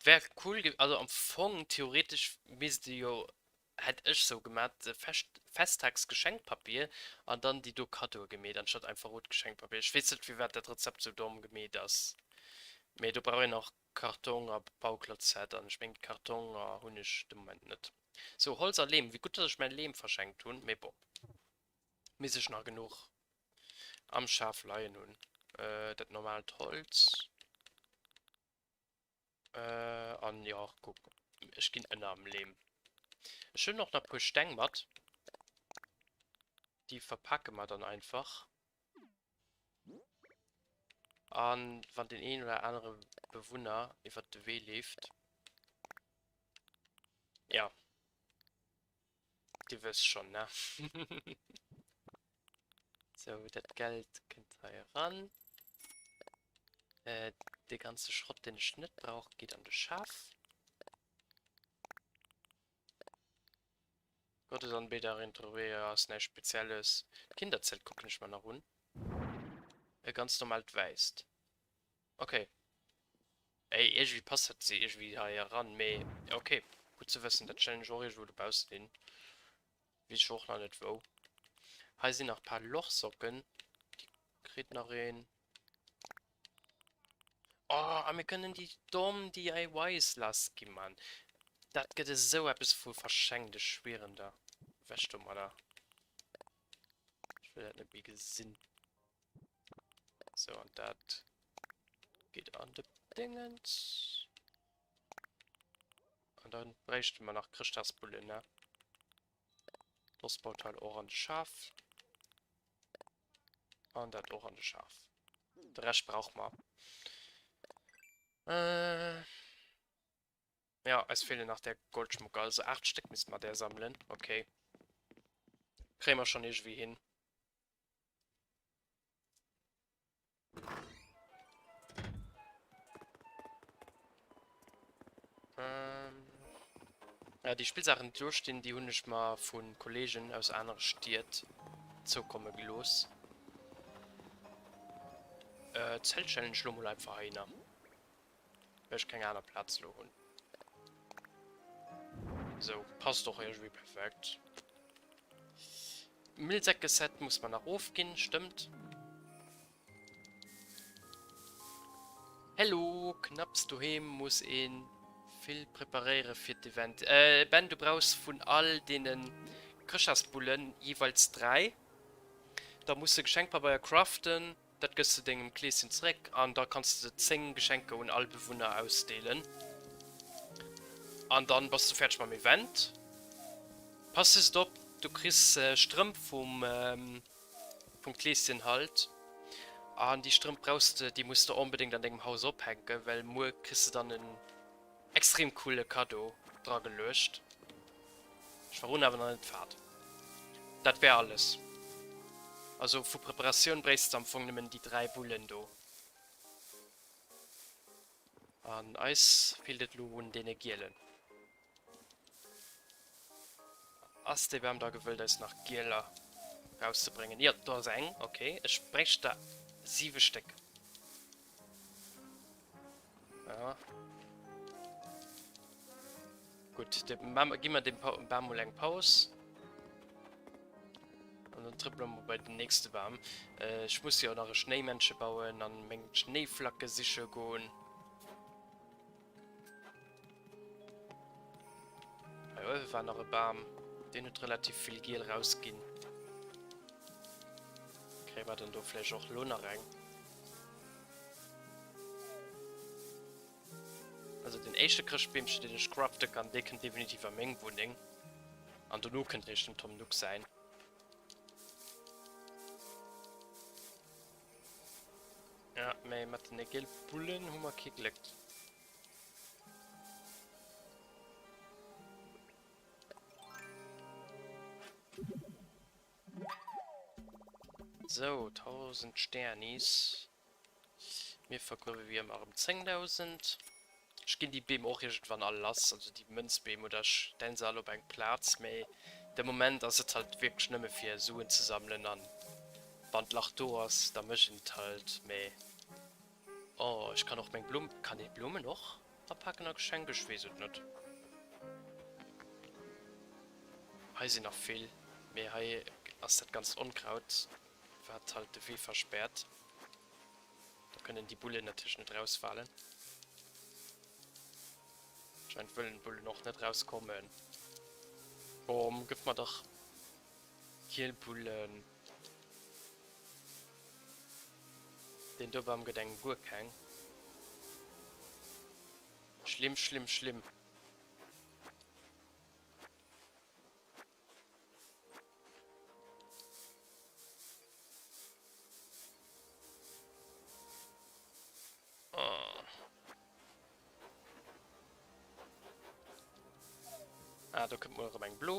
Wär cool ge, also am Fong theoretesch misst e jo, hätt ech sou gemat, Fescht, Festtagsgeschenkpapier an dann déi do Kaddoe gemeet, anstatt einfach rot Geschenkpapier. Ech weess net firwat dat Rezept sou domm gemeet ass, mee do brauch een och Kartong a Bauklotz-Set an ech mengen Kartong hunn ech de Moment net. Sou, Holz a Leem, wéi gutt dass ech mäin Leem verschenkt hunn, mee bon, misst ech nach genuch am Schaf leien hunn. Dat normalt Holz an jo, kuck, ech ginn ënner am Leem. Ech hunn och nach puer Steng mat, déi verpake mer dann einfach. An wann den een oder anere Bewunner iwwert de Wee leeft, ja, Dir wësst schonn, ne? Sou, dat Geld kënnt hei eran. Äh, dee ganze Schrott, deen ech net brauch, geet an de Schaf. Gottesanbeterin-Trophäe ass näischt Spezielles. D'Kinderzelt kucken ech mer nach un. E ganz normaalt wäisst. Ok. Ey, iergendwéi passt dat iergendwéi hei eran, mee ok, gutt ze wëssen. Dat stellen ech och iergendwou dobaussen hin. Weess ech och nach net wou. Hei sinn nach e paar Lochsocken. Déi kritt nach een. Oh, a mir kënnen déi domm DIYs lass gi, Mann. Dat gëtt esou eppes vu verschenkt, ech schwieren der. Ewech domadder. Ech wëll dat net méi gesinn. Sou, an dat geet an de Dingens. An dann bräichte mer nach Chrëschtdagsbullen, ne? D'Ostbauteil och an de Schaf. An dat och an de Schaf. De Rescht brauche mer. Äh, ja, eis feelen nach der Goldschmucker. Also 8 Stéck misste mer där sammelen. Okay. Kréie mer schonn iergendwéi hin. Ähm, ja, déi Spillsaachen, déi do stinn, déi hunn ech mer vu Kolleegen aus anere Stied zoukomme gelooss. Äh, d'Zelt stellen ech lo mol einfach heihinner, well ech keng aner Plaz lo hunn. Sou, passt och iergendwéi perfekt. Müllsäcke-Set muss mer nach ofginn, stëmmt. Hello, knapps doheem muss een vill preparéieren fir d'Event. Äh Ben, du brauchs vun all deenen Chrëschtdagsbullen jeeweils 3. Da muss de Geschenkpabeier craften. Dat gëss de dengem Kleeschen zeréck an da kanns de 10 Geschenker un all Bewunner ausdeelen. An dann bass du fäerdeg mam Event. Pass just op, du kriss Strëmp vum vum Kleeschen halt. An déi Strëmp brauchs de, déi muss de onbedéngt an dengem Haus ophänken, well muer kriss de dann en Extrem coole Cadeau dra geluecht. Ech verroden awer nach net wat. Dat wär alles. Also vu Preparatioun bréichs de am Fong nëmmen déi 3 Bullen do. An eis feelt et elo un deene gielen. Ass dee Bam da gewëllt eis nach gieler rauszebréngen? Jo, do ass eng. Ok, ech bréicht der 7 Stéck. Ja. Gutt, gi mer dem Bam mol eng Paus. An dann trëppele mer bei den nächste Bam. Ech muss jo nach e Schnéimännche bauen an meng Schnéiflacke siche goen. Hei uewe war nach e Bam. Deen huet relativ vill Giel rausginn. Kréie mer dann do vläicht och elo nach eng. Also den éischte Chrëschtbeemchen deen ech crafte kann, dee kënnt definitiv a meng Wunneng. An dono kënnt réischt dem Tom Nook säin. Ja, mee mat den giel Bullen hu mer kee Gléck. Sou, 1000 Sternis. Mir vergruewe wéi ëmmer erëm 10.000. Ech ginn déi Beem och iergendwann all lass, also déi Mënzbeem, oder ech stellen se all op eng Plaz, mee de Moment ass et halt wierklech nëmme fir Suen ze sammelen an wann d'Lach do ass, da mécht een et halt, mee oh, ech kann och meng Blumm, kann ee Blummen och apaken a Geschenk? Ech weess et net. Hei sinn nach vill, mee hei ass dat ganzt Onkraut. Wat halt de Wee verspäert. Da kënnen déi Bullen natierlech net rausfalen. Anscheinend wëllen d'Bullen och net rauskommen. Komm, gëff mer dach giel Bullen. Deen do Bam gëtt engem guer keng. Schlimm, schlimm, schlimm. Ah, do kënnt mol erëm eng blo.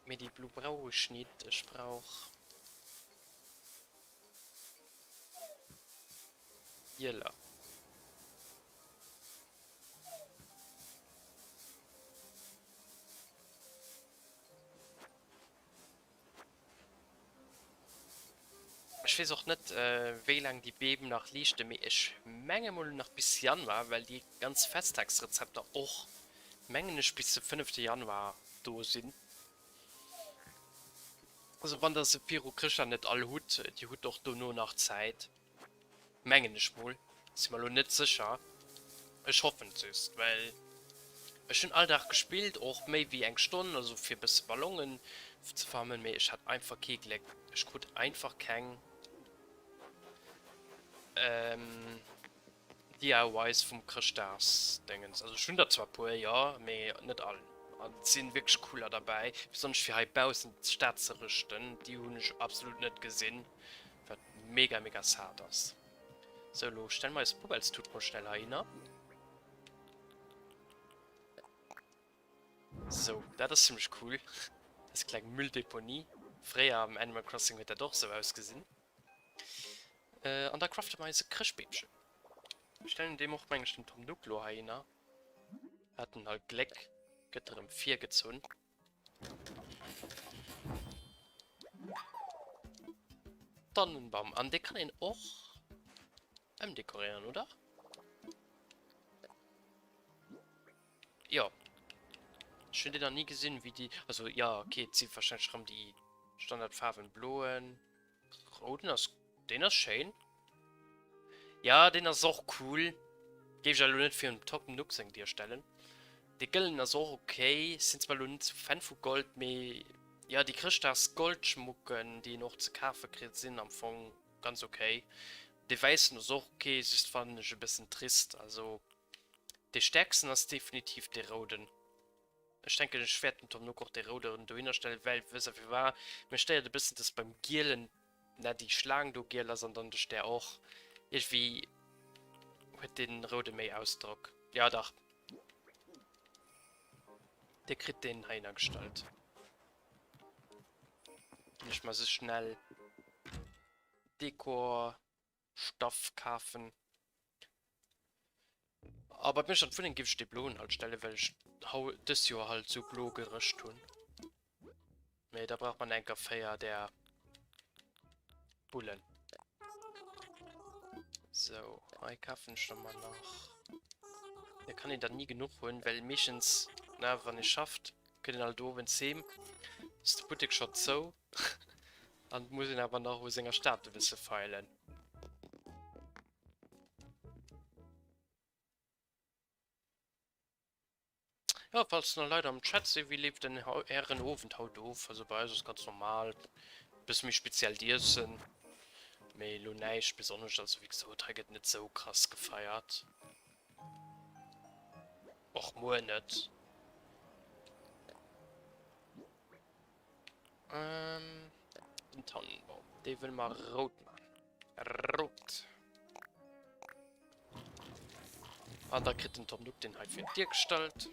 Mee déi blo brauch ech nit. Ech brauch gieler. Ech weess och net wéi laang déi Beem nach liichten, mee ech menge mol nach bis Januar, well déi ganz Festtagsrezepter och mengen ech bis de fënnefte Januar do sinn. Also wann der se viru Chrëschtdag net all hutt, dir hutt och dono nach Zäit. Mengen ech mol, si mer lo net sécher. Ech hoffen et just, well ech hunn all Dag gespillt, och méi wéi eng Stonn, also fir e bësse Ballonen ze farmen, mee ech hat einfach kee Gléck. Ech krut einfach keng DIYs vum Chrëschtdagsdéngens. Also ech hunn der zwar puer, jo, mee net all. An et sinn wierklech cooler derbäi, besonnesch fir hei baussent d'Stad ze rëschten, déi hunn ech absolut net gesinn. Wat mega mega sad ass. Sou, lo stelle mer eis Poubellstut mol schnell heihinner. Sou, dat ass zimmlech cool. Des kleng Mülldeponie. Fréier am Animal Crossing huet dat och sou ausgesinn. An da crafte mer eis e Chrëschtbeemchen. Mir stellen deem och, meng ech, den Tom Nook lo heihinner. Hat en halt Gléck, gëtt erëm virgezunn. Tannenbaum. An dee kann een och ëmdekoréieren, oder? Jo. Ech hunn déi nach ni gesinn, wéi déi... Also, ja, okay, et si wahrscheinlech erëm déi Standardfaarwen. Bloen, rouden ass... Deen ass schéin. Ja, deen ass och cool. Géif ech awer elo net fir en Top Nook seng Dier stellen. Dee gëllen ass och ok. Sinn zwar elo net sou Fan vu Gold, mee jo déi Chrëschtdags Goldschmucken déi een och ze kafe kritt sinn am Fong ganz ok. Dee wäissen ass och ok, just fannen ech e bëssen trist. Also dee stäerksten ass definitiv dee rouden. Ech denken ech wäert dem Tom Nook och dee rouden dohinner stellen, well wësst der firwat, mech stéiert e bëssen dass beim gielen na déi Schlaang do giel ass an dann de Stär och. Iergendwéi huet dee roude méi Ausdrock. Jo dach. Dir kritt deen heihinner gestallt. Ginn ech mer se schnell Dekorstoff kafen. A bei mech an d'Wunneng géif ech dee bloen halt stellen, well ech hau dës Joer halt sou blo gerëscht hunn. Mee da brauch man enker 4 där Bullen. Sou, hei kafen ech der mer nach. Da kann een der ni genuch hunn, well meeschtens, na, wann ee schafft, kënnt een alt owends heem, ass de Buttek scho zou an et muss een awer nach u senger Stad e bësse feilen. Ja, falls nach Leit am Chat sinn, wéi leeft denn ären Owend haut of? Also bei eis ass ganz normal, bësse méi speziellt Iessen, mee elo näischt besonnescht. Also wéi gesot, hei gëtt net sou krass gefeiert. Och muer net. Ähm, den Tannenbaum, dee wëlle mer rout man. Rout. An da kritt den Tom Nook den hei fir d'Dier gestallt.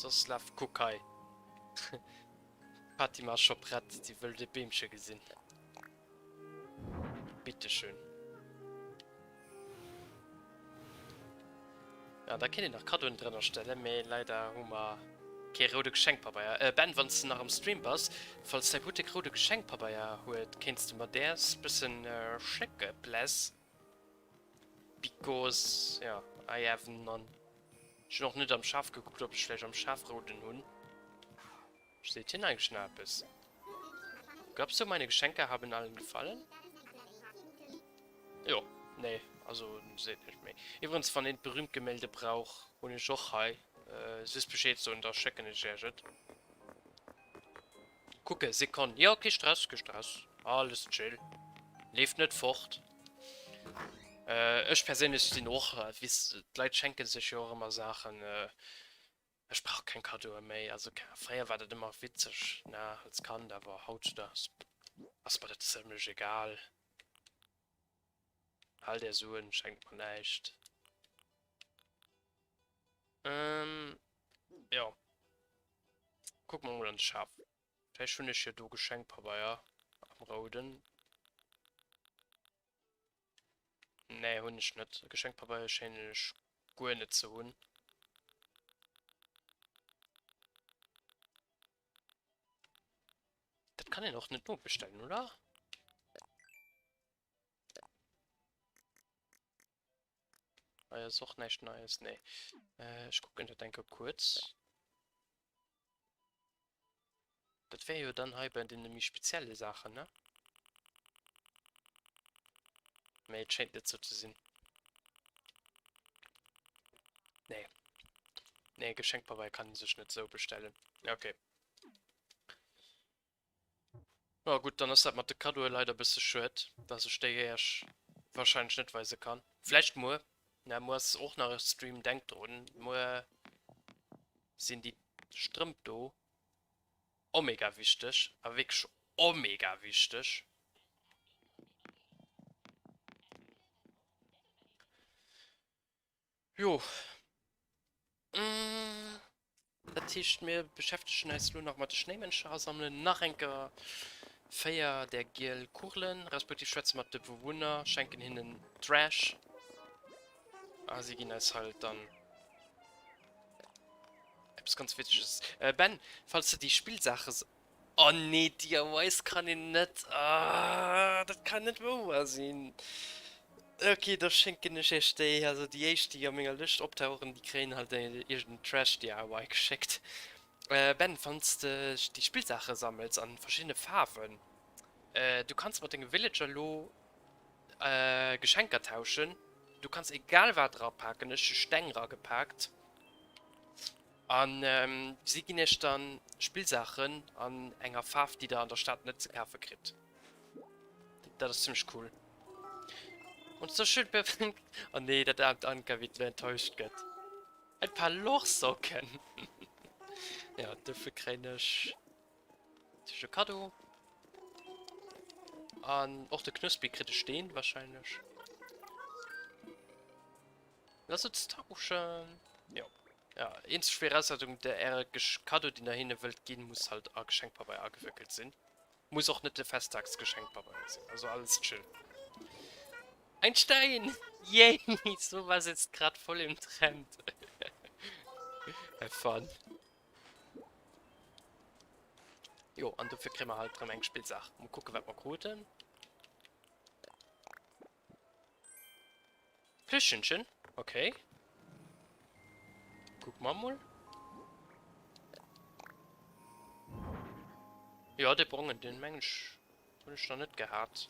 Soss laf, kuck hei. D'Fatima ass scho prett, déi wëll de Beemche gesinn. Bitteschön. Ja, da kéint een nach Kaddoen drënner stellen, mee leider hu mer kee roude Geschenkpabeier. Äh, Ben, wann s de nach am Stream bass, falls däi Buttek roude Geschenkpabeier huet, kéints de mer däers bëssen schécke, plez? Because, ja, I have none. Ech hunn och net am Schaf gekuckt, ob ech vläicht am Schaf rouden hunn. Seet hien eigentlech nach eppes? Glaubst du, meine Geschenke haben allen gefallen? Jo, nee, also seet net méi. Iwwerens, wann een d'berühmt Gemälde brauch, hunn ech och hei. Just Bescheed soen, da schécken ech iech et. Kucke, Sekonn. Jo, kee Stress, kee Stress. Alles chill. Leeft net fort. Ech perséinlech sinn och, weess, d'Leit schenke sech jo och ëmmer Saachen. Ech brauch keng Kaddoe méi. Also fréier war dat ëmmer witzeg, ne, als Kand, awer hautzudags ass mer dat zimlech egal. Haalt är Suen, schenkt mer näischt. Ähm, jo. Kucke mer mol an de Schaf. Vläicht hunn ech jo do Geschenkpabeier am Rouden. Nee, hunn ech net. Geschenkpabeier schéinen ech guer net ze hunn. Dat kann een och net nobestellen, oder? Hei ass och näischt Neies, nee. Äh, ech kucken dat enke kuerz. Dat wär jo dann hei bei deene méi spezielle Saachen, ne? Mee et schéint net sou ze sinn. Nee. Nee, Geschenkpabeier kann ee sech net sou bestellen. Okay. Jo gutt, dann ass dat mat de Kaddoe leider e bësse schued, dass ech déi iech warscheinlech net weise kann. Vläicht muer, ne, muer ass och nach e Stream, denkt drun, muer sinn déi Strëmp do omega wichteg, a wierklech omega wichteg. Jo. Dat heescht, mir beschäftegen eis elo nach mat de Schnéimënscher a sammelen nach eng Kéier 4 där giel Kugelen, respektiv schwätze mat de Bewunner, schenken hinnen Trash a si ginn eis halt dann eppes ganz Witzeges. Ben, falls de déi Spillsaache Oh nee, DIYs kann een net, ah dat kann net wouer sinn. Ok, da schénken ech iech déi, also déi éischt déi a menger Lëscht optauchen, déi kréien halt iergend en Trash DIY geschéckt. Ben, wann s de déi Spillsaache sammels an verschiddene Faarwen, du kanns mat denge Villager lo Geschenker tauschen, du kanns egal wat erapaken, ech hu Steng eragepaakt. An si ginn iech dann Spillsaachen an enger Faarf, déi der an der Stad net ze kafe kritt. Dat ass zimmlech cool. Und so schön perfekt. Oh nee, dat aarmt Anka, wéi d'lo enttäuscht gëtt. Ein paar Lochsocken. Ja, dofir kréien ech natierlech e Kaddo. An och de Knuspi kritt e Steen wahrscheinlech. Lass uns tauschen. Jo. Ja, eenzeg Viraussetzung, der äre Kaddo, deen der hinne wëllt ginn, muss halt a Geschenkpabeier agewéckelt sinn. Muss och net de Festtagsgeschenkpabeier sinn. Also alles chill. Ein Stein! Yay! So was jetzt grad voll im Trend. Have fun. Jo, an dofir kréie mer halt rëm eng Spillsaach. Mol kucke wat mer kruten. Plüschenchen, okay. Kuck mer mol. Jo, dee brongen, deen mengen ech hunn ech nach net gehat.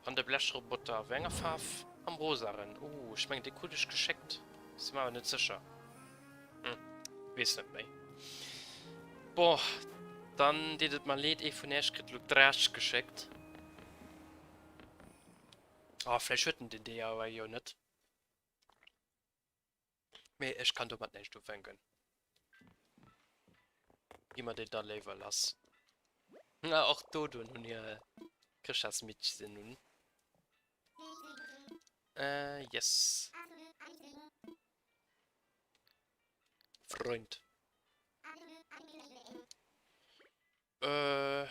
An de Blechroboter, a wéi enger Faarf? Am rosaren. Oh, ech mengen dee krut ech geschéckt. Si mer awer net sécher. Hm, weess net méi. Bon, dann deet et mer leed, ee vun äech kritt elo d'Dräsch geschéckt. Ah, vläicht huet en den DIY jo net. Mee ech kann domat näischt ufänken. Gi mer déi da léiwer lass. Na, och do dunn hunn hir Chrëschtdagsmittchen un. Äh, yes. Freund. Äh,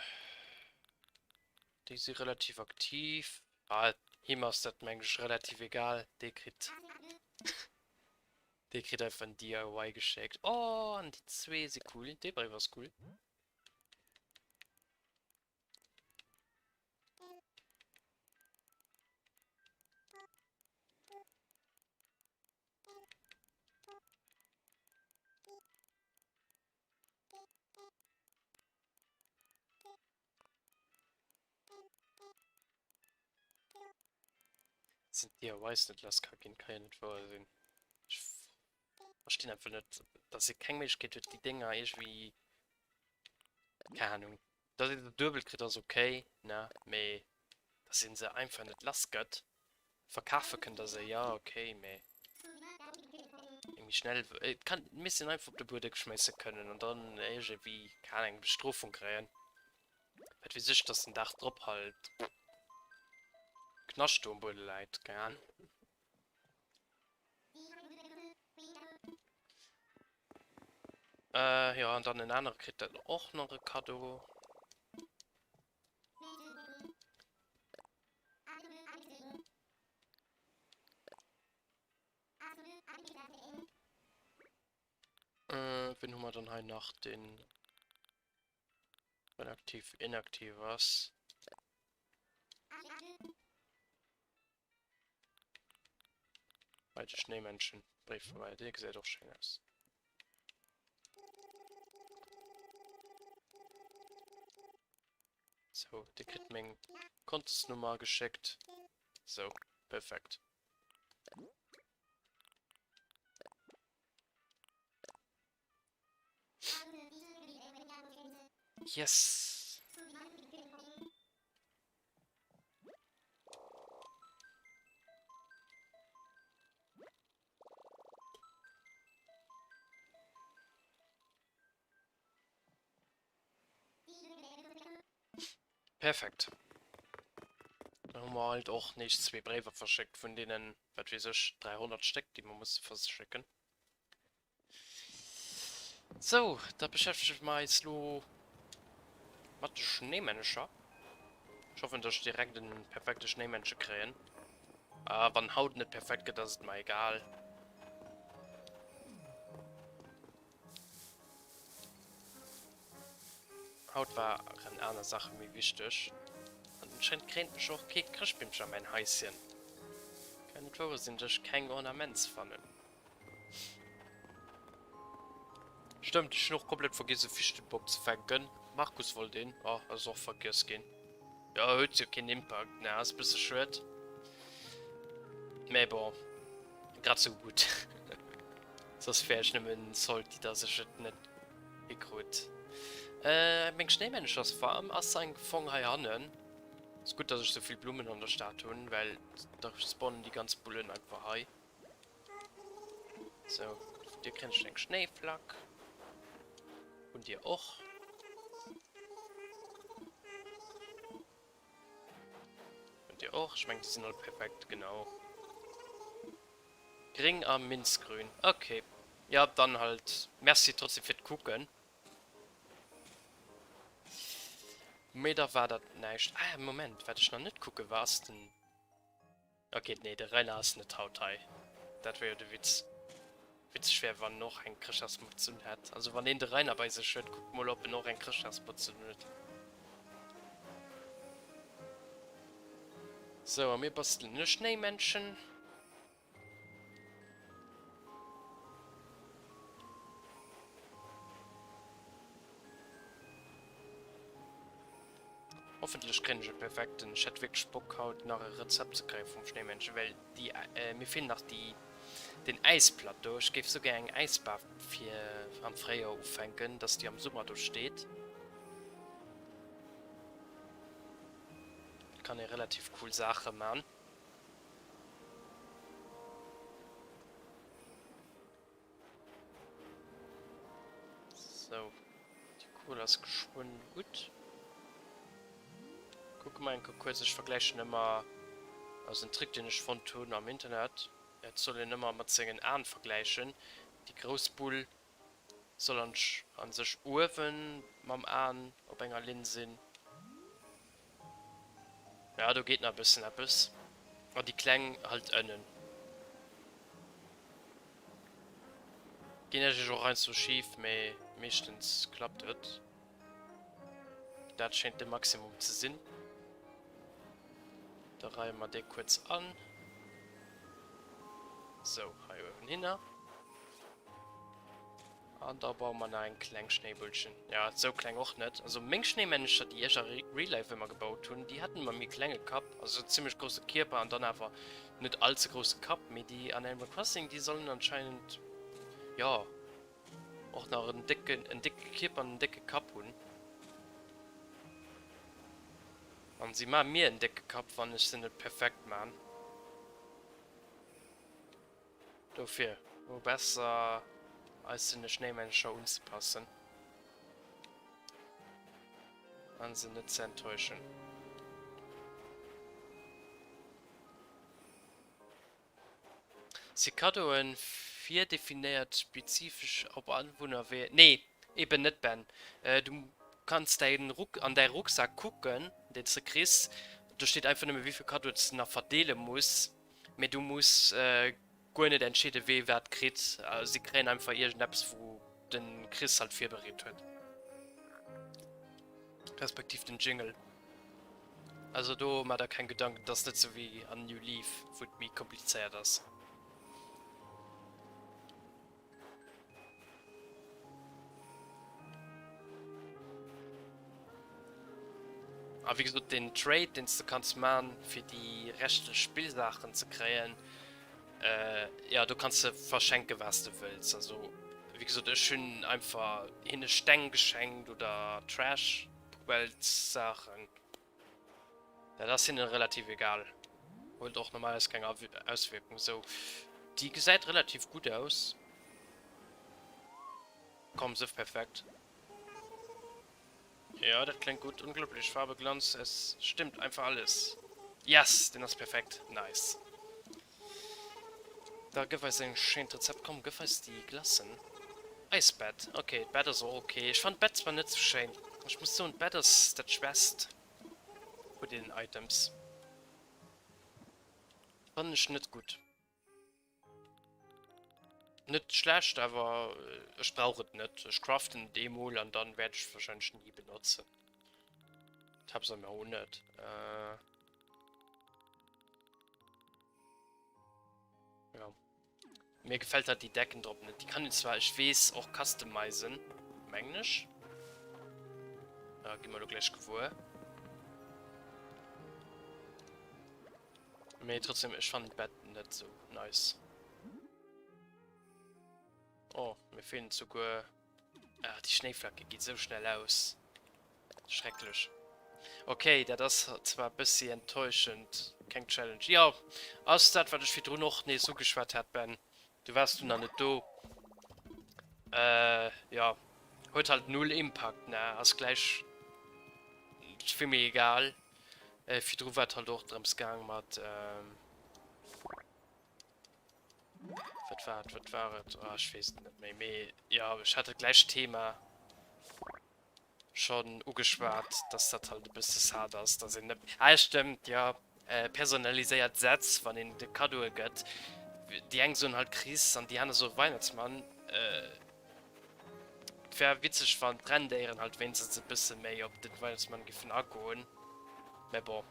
déi si relativ aktiv. Ah, him ass dat meng ech relativ egal. Dee kritt dee kritt einfach en DIY geschéckt. Oh, an déi zwee si cool. Dee Bréif ass cool. Sind DIYs net lass ka ginn, kann jo net wouer sinn. Ech verstinn einfach net, dass ee keng Méiglechkeet huet déi Dénger iergendwéi, keng Ahnung, dass ee se duebel kritt ass ok, ne, mee dass ee se einfach net lass gëtt. Verkafe kënnt der se, jo ok, mee méi schnell, et kann, et misst een einfach op de Buedem schméisse kënnen an dann iergendwéi, keng Ahnung, eng Bestrofung kréien. Wat weess ech, dass den Dag drop halt Knascht do um Buedem läit, keng Ahnung. Äh, jo, an dann en anere kritt dann och nach e Kaddo. Äh, wen hu mer dann hei nach, den aktiv inaktiv ass? Bei de Schnéimännchen Bréif vorbei, dee gesäit och schéin aus. Sou, dir kritt meng Kontosnummer geschéckt. Sou, perfekt. Yes! Perfekt. Dann hu mer halt och nees zwee Bréiwer verschéckt vun deenen, wat weess ech, 300 Stéck, déi mer musse verschécken. Sou, da beschäftege mer eis lo mat de Schnéimännecher. Ech hoffen, dass ech direkt en perfekte Schnéimännche kréien. A wann haut net perfekt gëtt, ass et mer egal. Haut waren aner Saache méi wichteg. An anscheinend kréint ech och kee Chrëschtbeemchen a mäin Haischen. Kann net wouer sinn, dass ech keng Ornaments fannen. Stëmmt, ech hunn och komplett vergiess e Fichtenbock ze fänken. Markus wollt een, oh ass och vergiess ginn. Jo huet jo keen Impact, ne ass e bësse schued. Mä bon, grad sou gutt. Soss wär ech nëmmen salty dass ech et net hikrut. Meng Schnéimännechersfarm ass am Fong hei hannen. Ass gutt dass ech sou vill Blummen an der Stad hunn, well da spawnen déi ganz Bullen einfach hei. Sou, vun dir kréien ech eng Schnéiflack. Vun dir och. Vun dir och. Ech mengen déi sinn all perfekt, genau. Gring a Minzgrün. Ok. Ja, dann halt Merci trotzdem fir d'Kucken. Mee da war dat näischt. Ah, Moment, wat ech nach net kucke war, ass den. Ok, nee, de Rainer ass net haut hei. Dat wär jo de Witz. Witzeg wär, wann en och eng Chrëschtdagsmutz un hätt. Also wann een de Rainer bei sech huet, kuckt mol, ob en och eng Chrëschtdagsmutz un huet. Sou, a mir bastelen e Schnéimännchen. Hoffentlech kréien ech e perfekten. Ech hätt wierklech Bock haut nach e Rezept ze kréie vum Schnéimännchen, well déi, mir feelen nach déi, den Äisplateau. Ech géif sou gär eng Äisbar fir am Fréijoer ufänken, dass déi am Summer do steet. Kann ee relativ cool Saache man. Sou, déi Kuel ass geschwënn gutt. Kucke mer enke kuerz, ech vergläichen ëmmer, ass en Trick deen ech fonnt hunn am Internet, et soll een ëmmer mat sengen Aen vergläichen. Déi grouss Bull soll an sech uewen mam Aen op enger Linn sinn. Ja, do geet nach e bëssen eppes. An déi kleng halt ënnen. Ginn natierlech och heiansdo schif, mee meeschtens klappt et. Dat schéint de Maximum ze sinn. Da reie mer dee kuerz an. Sou, hei uewen hinner. An da baue mer nach eng kleng Schnéibullchen. Ja, sou kleng och net. Also meng Schnéimännecher, déi ech a Real Life ëmmer gebaut hunn, déi haten ëmmer méi klenge Kapp, also zimmlech grousse Kierper an dann awer net all ze grousse Kapp. Mee déi an Animal Crossing, déi sollen anscheinend, jo, och nach en décken, en décke Kierper an en décke Kapp hunn. An si maache mir en décke Kapp, wann ech se net perfekt maan. Dofir wor besser eis den Schnéimännecher unzepassen an se net ze enttäuschen. Si Kaddoen virdefinéiert spezifesch op Anwunner wéi. Nee, eben net Ben. Du kanns däin Ruck an däi Rucksak kucken, deen s de kriss. Do steet einfach nëmme wéivill Kaddoen s de nach verdeele muss. Mee du muss guer net entscheeden, wee wat kritt. Si kréien einfach iergendeppes, wou de Chris halt virbereet huet. Respektiv den Jingle. Also do maacht der keng Gedanken, et ass net sou wéi an New Leaf, wou et méi komplizéiert ass. A wéi gesot, den Trade, deen s de kanns man, fir déi reschtlech Spillsaachen ze kréien, jo, do kanns de verschenke wat s de wëlls. Also, wéi gesot, ech hunn einfach hinne Steng geschenkt oder Trash, Poubellessaachen. Dat ass hinnen relativ egal. Huet och normalerweis keng Auswierkung. Sou, déi gesäit relativ gutt aus. Komm, sëff perfekt. Ja, dat kléngt gutt. Unglaublich, Farbe, Glanz, es stimmt einfach alles. Yes, den ass perfekt. Nice. Da gëff eis eng schéint Rezept. Komm, gëff eis déi Glacen. Eisbett, ok, d'Bett ass och ok. Ech fannen d'Bett zwar net sou schéin. Ech muss soen, d'Bett ass dat schwächst vu deenen Items. Fannen ech net gutt. Net schlecht, awer ech brauch et net. Ech craften et eemol an dann wäert ech et wahrscheinlech ni benotzen. Tabs am och net. Ja. Mir gefällt halt déi Decken drop net. Déi kann een zwar, ech weess, och customizen, mengen ech. Ja, gi mer lo gläich gewuer. Mee trotzdem, ech fannen d'Bett net sou nice. Oh, mir feelen souguer... Ah, déi Schnéiflacke gi sou schnell aus. Schrecklech. Ok, dat ass zwar bëssi enttäuschend. Keng Challenge. Jo, ass dat wat ech virdrun och nees ugeschwat hat, Ben. Du waars du nach net do. Äh, jo. Huet halt null Impakt, ne? Ass gläich vill méi egal. Äh, virdru war et halt och drëms gaang mat, ähm. Wat war et, wat war et? Ah, ech weess et net méi. Mee jo, ech hat dat gläicht Thema. Schonn ugeschwat, dass dat halt e bësse sad ass, dass een net. Ah, stëmmt, jo, personaliséiert Sätz, wann een de Kaddoe gëtt. Déi eng soen halt Chris an déi aner soe Weihnachtsmann. Et wär witzeg, wann d'Renndéieren halt wéinstens e bësse méi op de Weihnachtsmann giffen agoen. Mä bon.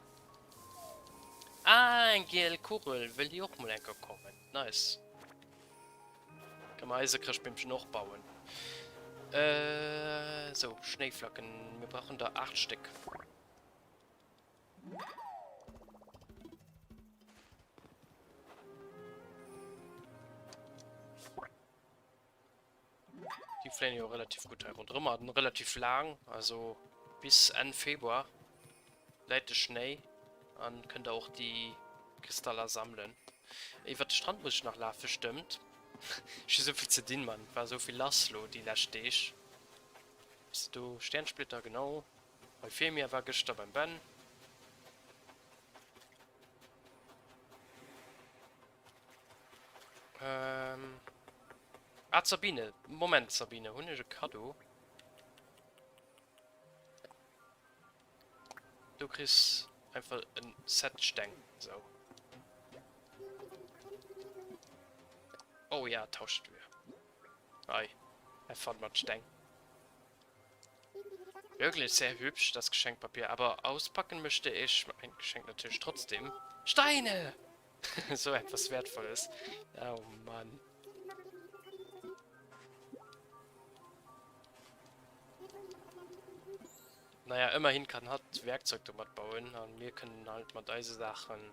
Ah, eng giel Kugel, wëll déi och mol eng Kéier kommen? Nice. Kann mer eise Chrëschtbeemchen och bauen. Äh, so, Schnéiflacken. Mir brauchen der 8 Stéck. Déi fléien jo relativ gutt hei ronderëm an relativ laang, also bis Enn Februar läit de Schnéi an kënnt der och déi Kristaller sammelen. Iwwert de Strand muss ech nach lafen, stëmmt. Ech hu souvill ze dinn, Mann, war souvill lass lo déi lescht Deeg. Ass do Sternsplitter, genau. Euphemia war gëschter beim Ben. Ähm. Ah, d'Sabine. Moment, Sabine, hunn ech e Kaddo? Du kriss einfach en Set Steng. So. Oh ja, tauscht wir. Ei, have fun mat Steng. Wirklich sehr hübsch, das Geschenkpapier. Aber auspacken möchte ich mein Geschenk natürlich trotzdem. Steine! So etwas Wertvolles. Oh Mann. Naja, immerhin kann hatt Werkzeug domat bauen an mir kënnen halt mat eise Saachen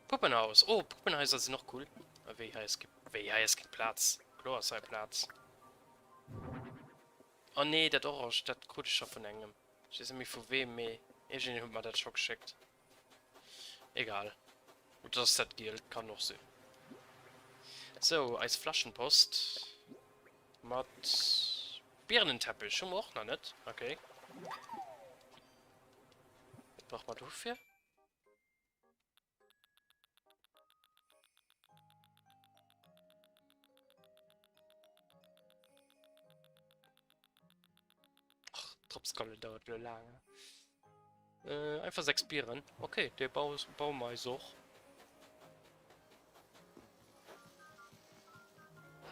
Puppenhaus. Oh, Puppenhaiser sinn och cool. A wéi, hei ass kee, wéi, hei ass keng Plaz. Kloer ass hei Plaz. Oh nee, dat Orange, dat krut ech scho vun engem. Ech weess net méi vu weem, mee iergendeen huet mer dat scho geschéckt. Egal. Oder ass dat giel? Kann och sinn. Sou, eis Flaschenpost. Mat Birnenteppich hu mer och nach net. Okay. Wat brauche mer dofir? Ach, Dropsgalle dauert lo laang. Äh, einfach 6 Bieren. Okay, déi baue mer eis och.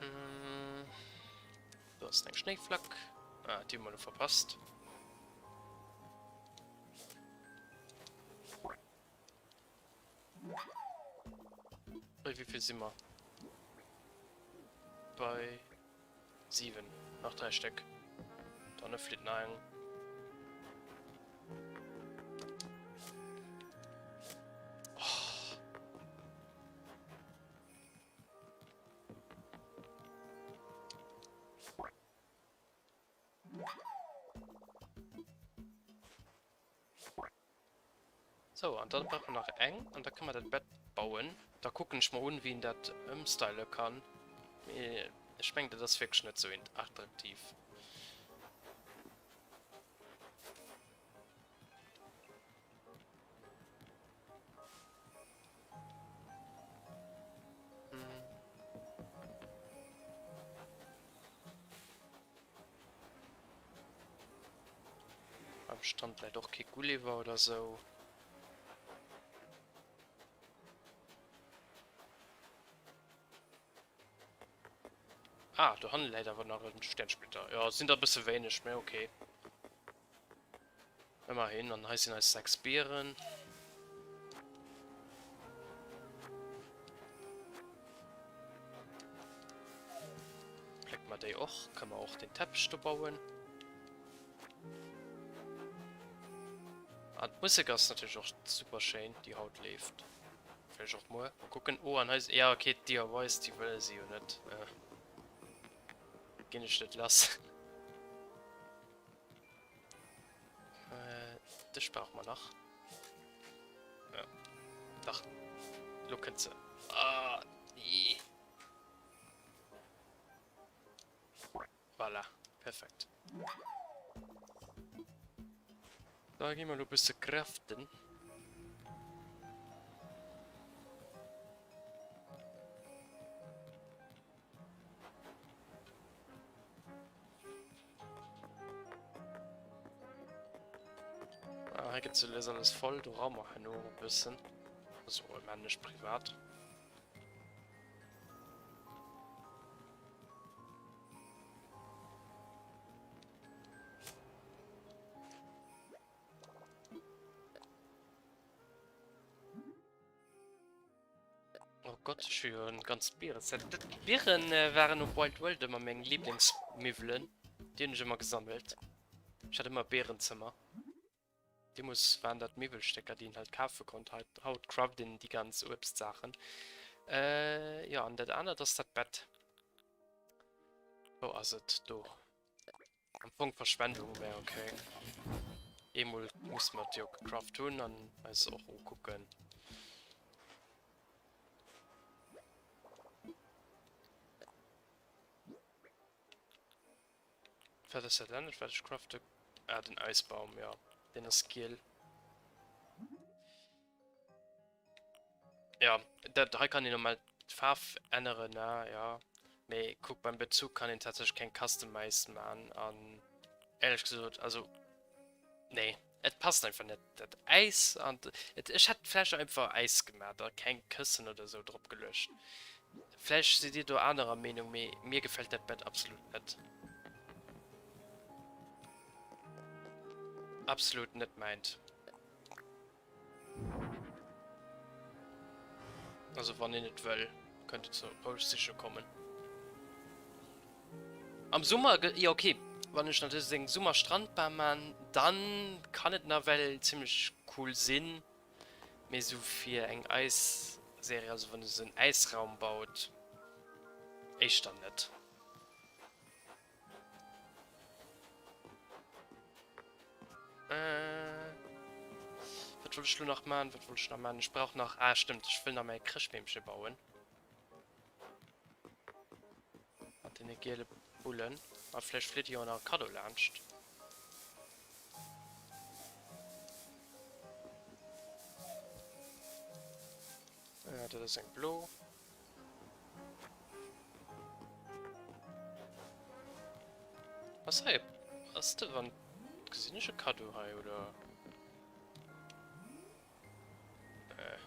Hm. Do ass eng Schnéiflack. Ah, déi hu mer lo verpasst. Bei wéi vill si mer? Bei 7. Nach 3 Stéck. Dann flitt nach eng. Oh. Sou, an dann brauche mer nach eng an da kënne mer dat Bett bauen. Da kucken ech mer un, wéi een dat ëmstyle kann. Mee ech mengen, dat ass wierklech net sou attraktiv. Am Strand läit och kee Gulliver oder sou. Ah, do hanne läit awer nach en Sternsplitter. Jo, et sinn der e bësse wéineg, mä okay. Ëmmerhin, an hei sinn eis 6 Bieren. Plécke mer déi och. Kënne mer och den Teppech do bauen. An d'Musek ass natierlech och super schéin, déi haut leeft. Vläicht och muer. Mol kucken. Oh, an hei, ja okay, d'DIYs, déi wëlle si jo net. Ginn ech net lass. Äh, dech brauche mer nach. Ja. Dach. Lo kënnt se. Ah, nee. Voilà, perfekt. Da gi mer lo bësse craften. gëtt sou lues alles voll. Do raume mer herno och e bëssen. Also maan ech privat. Oh Gott, ech hu jo en ganzt Bireset. D'Biren waren op Wild World ëmmer meng Lieblingsmiwwelen. Déi hunn ech ëmmer gesammelt. Ech hat ëmmer e Birenzëmmer. Deemoos waren dat Miwwelstécker, déi een halt kafe konnt. Haut craft een déi ganz Uebstsaachen. Jo, an dat anert ass dat Bett. Wou ass et? Do. Am Fong Verschwendung, mä ok. Eemol musse mer et jo gecraft hunn an eis och ukucken. Wat ass dat anescht wat ech crafte? Ah, den Eisbaum, jo. Deen ass giel. Ja, dat hei kann een normal d'Faarf änneren, ne, ja. Mee kuck, beim Bezug kann een tatsächlech keng Customize man an éierlech gesot, also nee, et passt einfach net dat Äis an et, ech hätt vläicht einfach Äis gemaat a keng Këssen oder sou drop geluecht. Vläicht sidd dir do anerer Meenung, mee mir gefält dat Bett absolut net. Absolut net mäint. Also wann een et wëll, kënnt et zur Roueg siche kommen. Am Summer, jo okay, wann ech natierlech seng Summer-Strandbar man, dann kann et nawell zimmlech cool sinn, mee sou fir eng Eis-Serie, also wann ee sou en Äisraum baut, éischter net. Äh, wat wollt ech lo nach man? Wat wollt ech nach man? Ech brauch nach... Ah, stimmt, ech wëll nach mäi Chrëschtbeemche bauen. Mat deene giele Bullen. A vläicht flitt jo nach e Kaddo laanscht. Äh, dat ass eng blo. Ass hei ass de wann gesinn ech e Kaddo hei oder? Äh.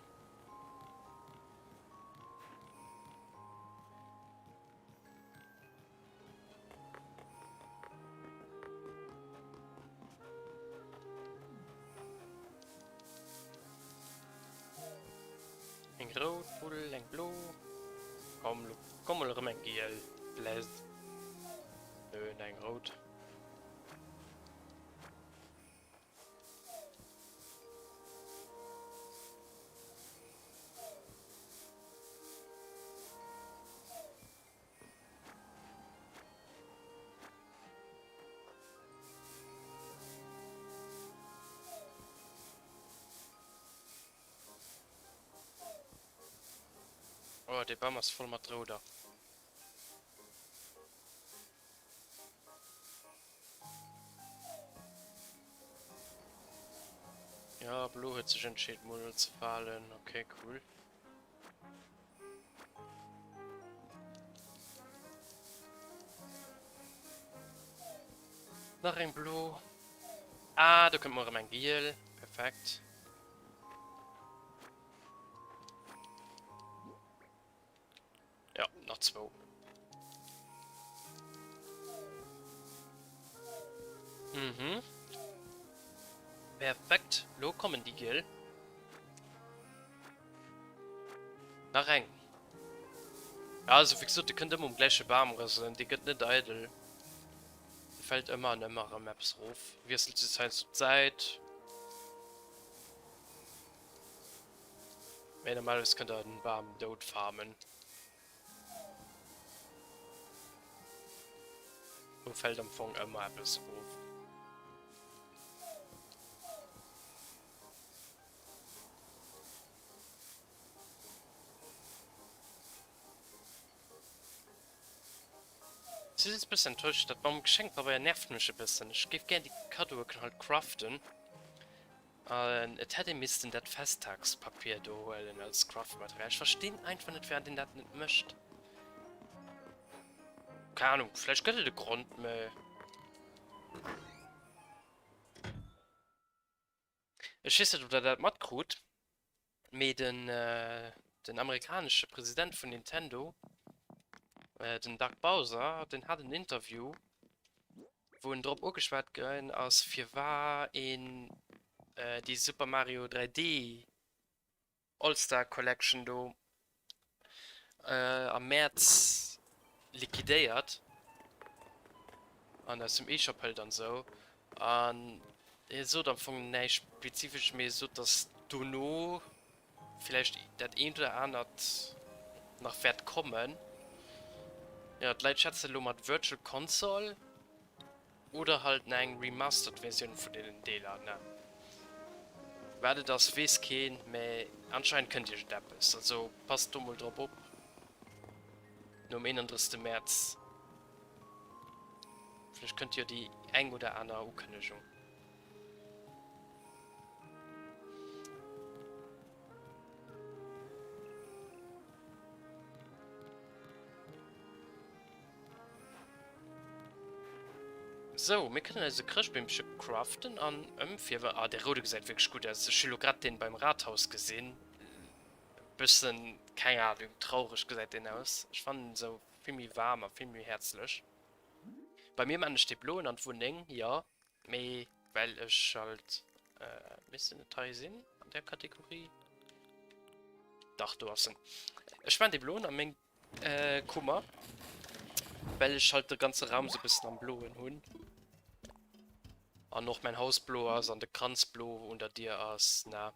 Eng rout Bull, eng blo. Komm, lo komm mol erëm eng giel. Please. Nö, eng rout. Oh, dee Bam ass voll mat Rouder. Ja, Blo huet sech entscheet mol ze falen. Okay, cool. Nach eng blo. Ah, do kënnt mol erëm eng giel. Perfekt. Ja, nach zwou. Mhm. Perfekt. Lo kommen déi giel. Nach eng. Ja, also wéi gesot, dir kënnt ëmmer um gläiche Bam rëselen, dee gëtt net eidel. Do fält ëmmer an ëmmer erëm eppes erof. Wiesselt just heiansdo d'Säit. Mee normalerweis kënnt der den Bam dout farmen. Do fält am Fong ëmmer eppes erof. Si sinn e bëssen enttäuscht, dat mam Geschenkpabeier nervt mech e bëssen. Ech géif gär déi Kaddoe halt craften. An et hätt ee missten dat Festtagspapier do huelen als Craftmaterial. Ech verstinn einfach net firwat een dat net mécht. Keng Ahnung, vläicht gëtt et e Grond, mä. Ech weess net, ob der dat matkrut, mee den, den amerikanesche President vun Nintendo, den Doug Bowser, den hat en Interview, wou en drop ugeschwat ginn ass, firwar een déi Super Mario 3D All-Star Collection do am Mäerz liquidéiert an aus dem eShop hëlt an esou. An hie sot am Fong näischt Spezifesches, mee hie sot, datt dono villäicht dat eent oder anert nach wäert kommen. Jo, d'Leit schätzen elo mat Virtual Console. Oder halt na eng remastered Versioun vun deenen Deeler, ne? Wat et ass weess keen, mä anscheinend kënnt iergend eppes, also passt do mol drop op nom 31 Mäerz, vläicht kënnt jo déi eng oder aner Ukënnegung. Sou, mir kënnen eis e Chrëschtbeemche craften an ëmfierwen. Ah, dee roude gesäit wierklech gutt aus. Ech hu lo grad deen beim Rathaus gesinn. E bëssen, keng Ahnung, traureg gesäit deen aus. Ech fannen en esou vill méi waarm a vill méi häerzlech. Bei mir maan ech dee bloen an d'Wunneng, jo, mee well ech halt, misst en net hei sinn an där Kategorie? Dach, do ass en. Ech maan dee bloen a meng Kummer, well ech halt de ganze Raum sou bëssen am Bloen hunn. An och mäin Haus blo ass an de Kranz blo un der Dier ass, na.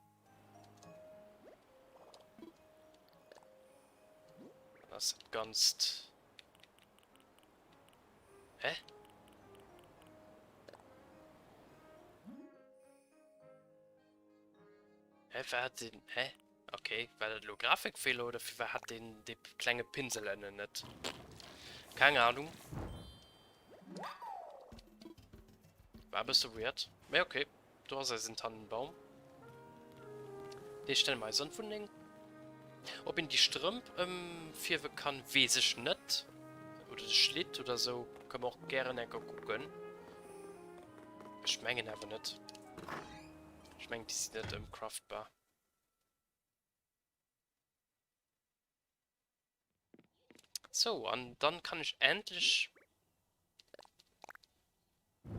Dann ass dat Ganzt. Hä? Hä, wat hat den, hä? Ok, war dat elo Grafikfehler oder firwat hat deen dee klenge Pinsel ënnen net? Keng Ahnung. War e bësse weird. Mee ok, do ass eisen Tannenbaum. Dee stelle mer eis an d'Wunneng. Ob een déi Strëmp ëmfierwe kann, weess ech net. Oder de Schlitt oder sou, kënne mer och gären enker kucken. Ech mengen awer net. Ech mengen déi sinn net ëmcraftbar. So, an dann kann ech endlech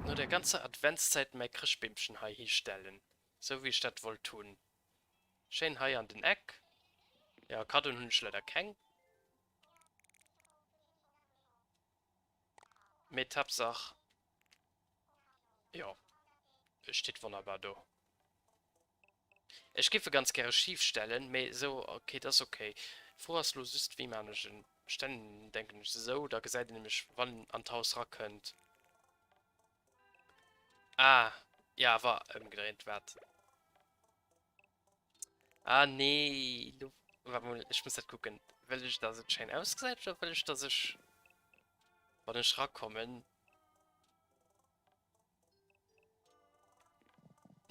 no der ganzer Adventszeit mäi Chrëschtbeemchen hei histellen, sou wéi ech dat wollt hunn. Schéin hei an den Eck. Ja, Kaddoen hunn ech leider keng. Mee d'Haaptsaach, jo, e steet wonnerbar do. Ech géif e ganz gäre schif stellen, mee esou, ok, dat ass ok. D'Fro ass elo just, wéi maan ech en? Stellen en, denken ech, esou, da gesäit een nämlech, wann en an d'Haus rakënnt. Ah, jo, awer ëmgedréint, waart. Ah, nee, lo, waart mol, ech muss dat kucken. Wëll ech, dass et schéin ausgesäit, oder wëll ech, dass ech, wann ech rakommen.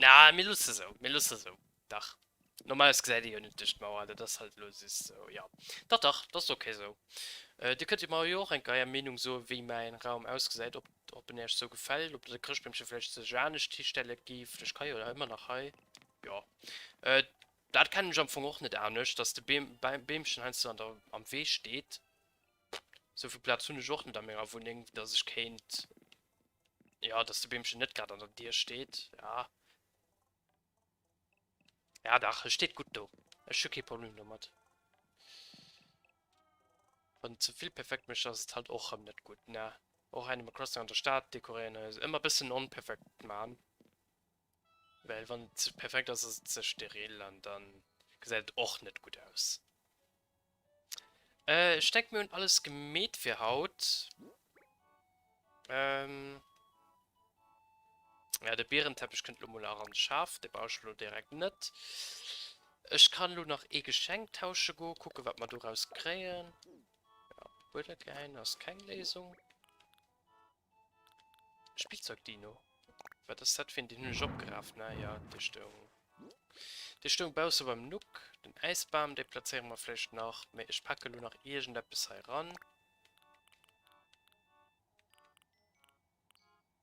Na, mir loosse sou, mir loosse sou. Dach. Normalerweis gesäit ee jo net duerch d'Mauer, dat ass halt elo just sou, jo. Dach, dach, dat ass ok sou. Dir kënnt jo mer jo och eng Kéier Är Meenung soen, wéi mäin Raum ausgesäit, ob, ob en Iech sou gefält, ob der de Chrëschtbeemche vläicht sech anescht histelle gift. Ech ka jo ëmmer nach hei, jo. Dat kennen ech am Fong och net anescht, dass de Beem, Beemchen heiansdo an der, am Wee steet. Sou vill Plaz hunn ech och net a menger Wunneng, dass ech kéint, jo, dass de Beemchen net grad an der Dier steet, ja. Ja dach, e steet gutt do. Ech hu kee Problem domat. Wann et ze vill perfekt mécht, ass et halt och rëm net gutt, ne? Och Animal Crossing an der Stad dekoréieren ass ëmmer bëssen onperfekt man, well wann et ze perfekt ass, ass et ze steril an dann gesäit et och net gutt aus. Äh, ech denken mir hunn alles gemeet fir haut. Ähm, ja, de Bierenteppich kënnt lo mol nach an de Schaf, dee brauch ech lo direkt net. Ech kann lo nach ee Geschenk tausche goen, kucke wat mer doraus kréien. Ja, Buedel ass keng Léisung. Spillzeug-Dino. Wat ass dat fir een? Deen hunn ech opgeraf, ne? Ja, dee stoung. Dee stoung bausse beim Nook. Den Äisbam, dee plazéiere mer vläicht nach. Mee ech pake lo nach iergendeppes hei ran.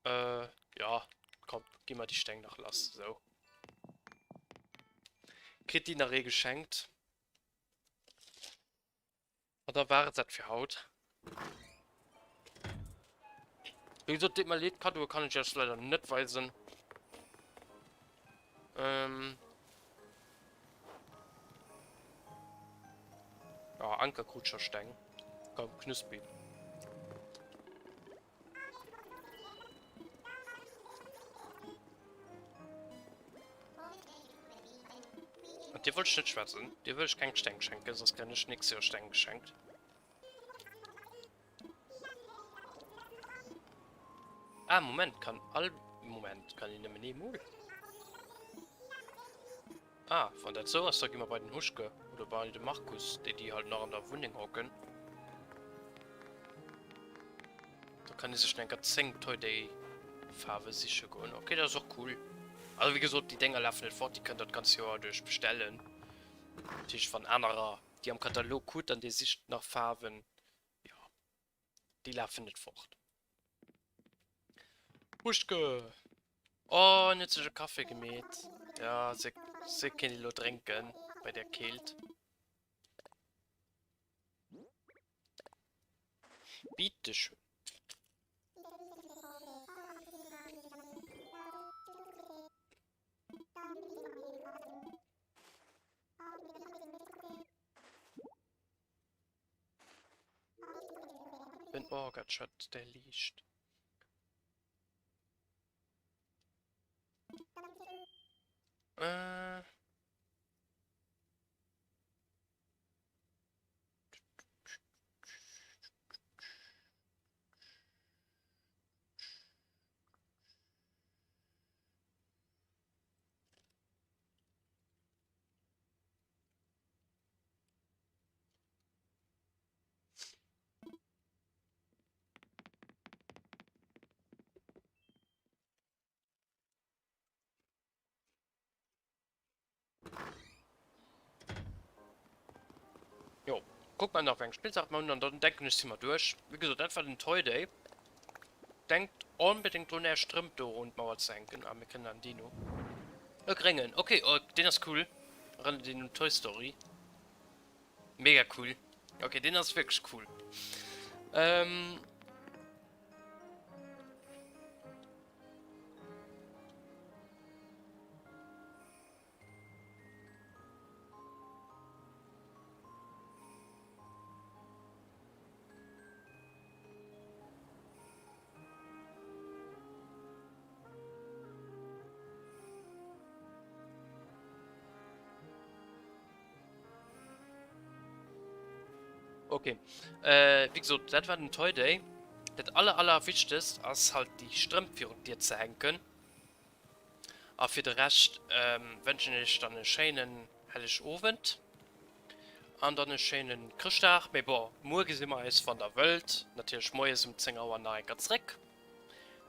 Äh, ja, komm, gi mer déi Steng nach lass. Sou. Kritt déi nach ee geschenkt. An da war et dat fir haut. Wéi gesot, deet mer leed, Kaddoe kann ech iech leider net weisen. Ähm. Ja, Anker krut scho Steng. Komm, Knuspi. Mat dir wollt ech net schwätzen. Dir wëll ech keng Steng schenken, soss kréien ech nächst Joer Steng geschenkt. Ah, Moment, kann all... Moment, kann een nëmmen eemol? Ah, wann dat sou ass, da gi mer bei den Huschke oder bei de Markus, déi déi halt nach an der Wunneng hocken. Da kann ee sech nach enker 10 Toy Day Faarwe siche goen. Ok, dat ass och cool. Also wéi gesot, déi Dénger lafen net fort, déi kënnt der d'ganz Joer duerch bestellen. Dat heescht, wann anerer déi am Katalog hutt an dir sicht nach Faarwen, jo, déi lafen net fort. Huschke! Oh, en huet sech e Café gemeet. Ja, se, se kéint elo drénken bei der Keelt. Bitteschön. Den Orga-Chat, der liicht. Äh. Jo, kuck mal nach wéi eng Spillsaach mer hunn an dann denken ech si mer duerch. Wéi gesot, dat war den Toy Day. Denkt onbedéngt drun är Strëmp do un d'Mauer ze hänken. Ah, mir kënnen an Dino. E gréngen, okay, oh, deen ass cool. Erënnert een un Toy Story. Mega cool. Okay, deen ass wierklech cool. Ähm. Okay. Äh, wéi gesot, dat war den Toy Day. Dat aller aller wichtegst ass halt déi Strëmp virun d'Dier ze hänken. A fir de Rescht ähm, wënschen ech dann e schéinen Hellegowend an dann e schéinen Chrëschtdag. Mee bon, muer gesi mer eis, wann der wëllt, natierlech moies um 10 Auer nach eng Kéier zréck.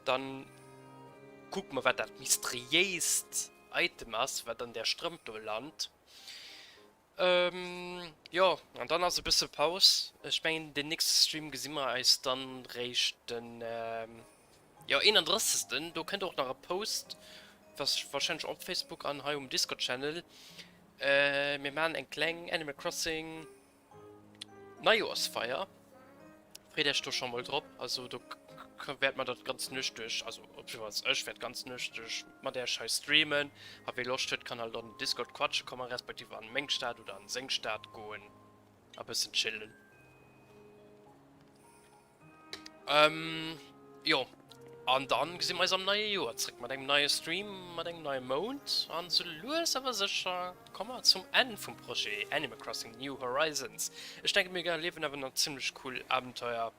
Dann kucke mer, wat dat mysteriéist Item ass, wat an där Strëmp do lant. Jo, an dann ass e bësse Paus. Ech mengen den nächste Stream gesi mer eis dann réischt den jo 31. Do kënnt och nach e Post, wahrscheinlech op Facebook an hei um Discord Channel. Mir maachen eng kleng Animal Crossing Neijoersfeier. Freet Iech do scho mol drop. Also do wäert mer dat ganz Nuecht duerch, also op jiddefalls ech wäert ganz Nuecht duerch mat Iech hei streamen. A wee Loscht huet, kann halt an den Discord quatsche kommen, respektiv an meng Stad oder an seng Stad goen a bëssen chillen. Ähm, jo. An dann gesi mer eis am neie Joer zréck mat engem neie Stream, mat engem neie Mount. An sou lues awer sécher komme mer zum Enn vum Projet Animal Crossing New Horizons. Ech denke mir erliewen awer nach zimmlech cool Abenteuer.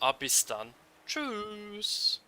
A bis dann. Tschüss!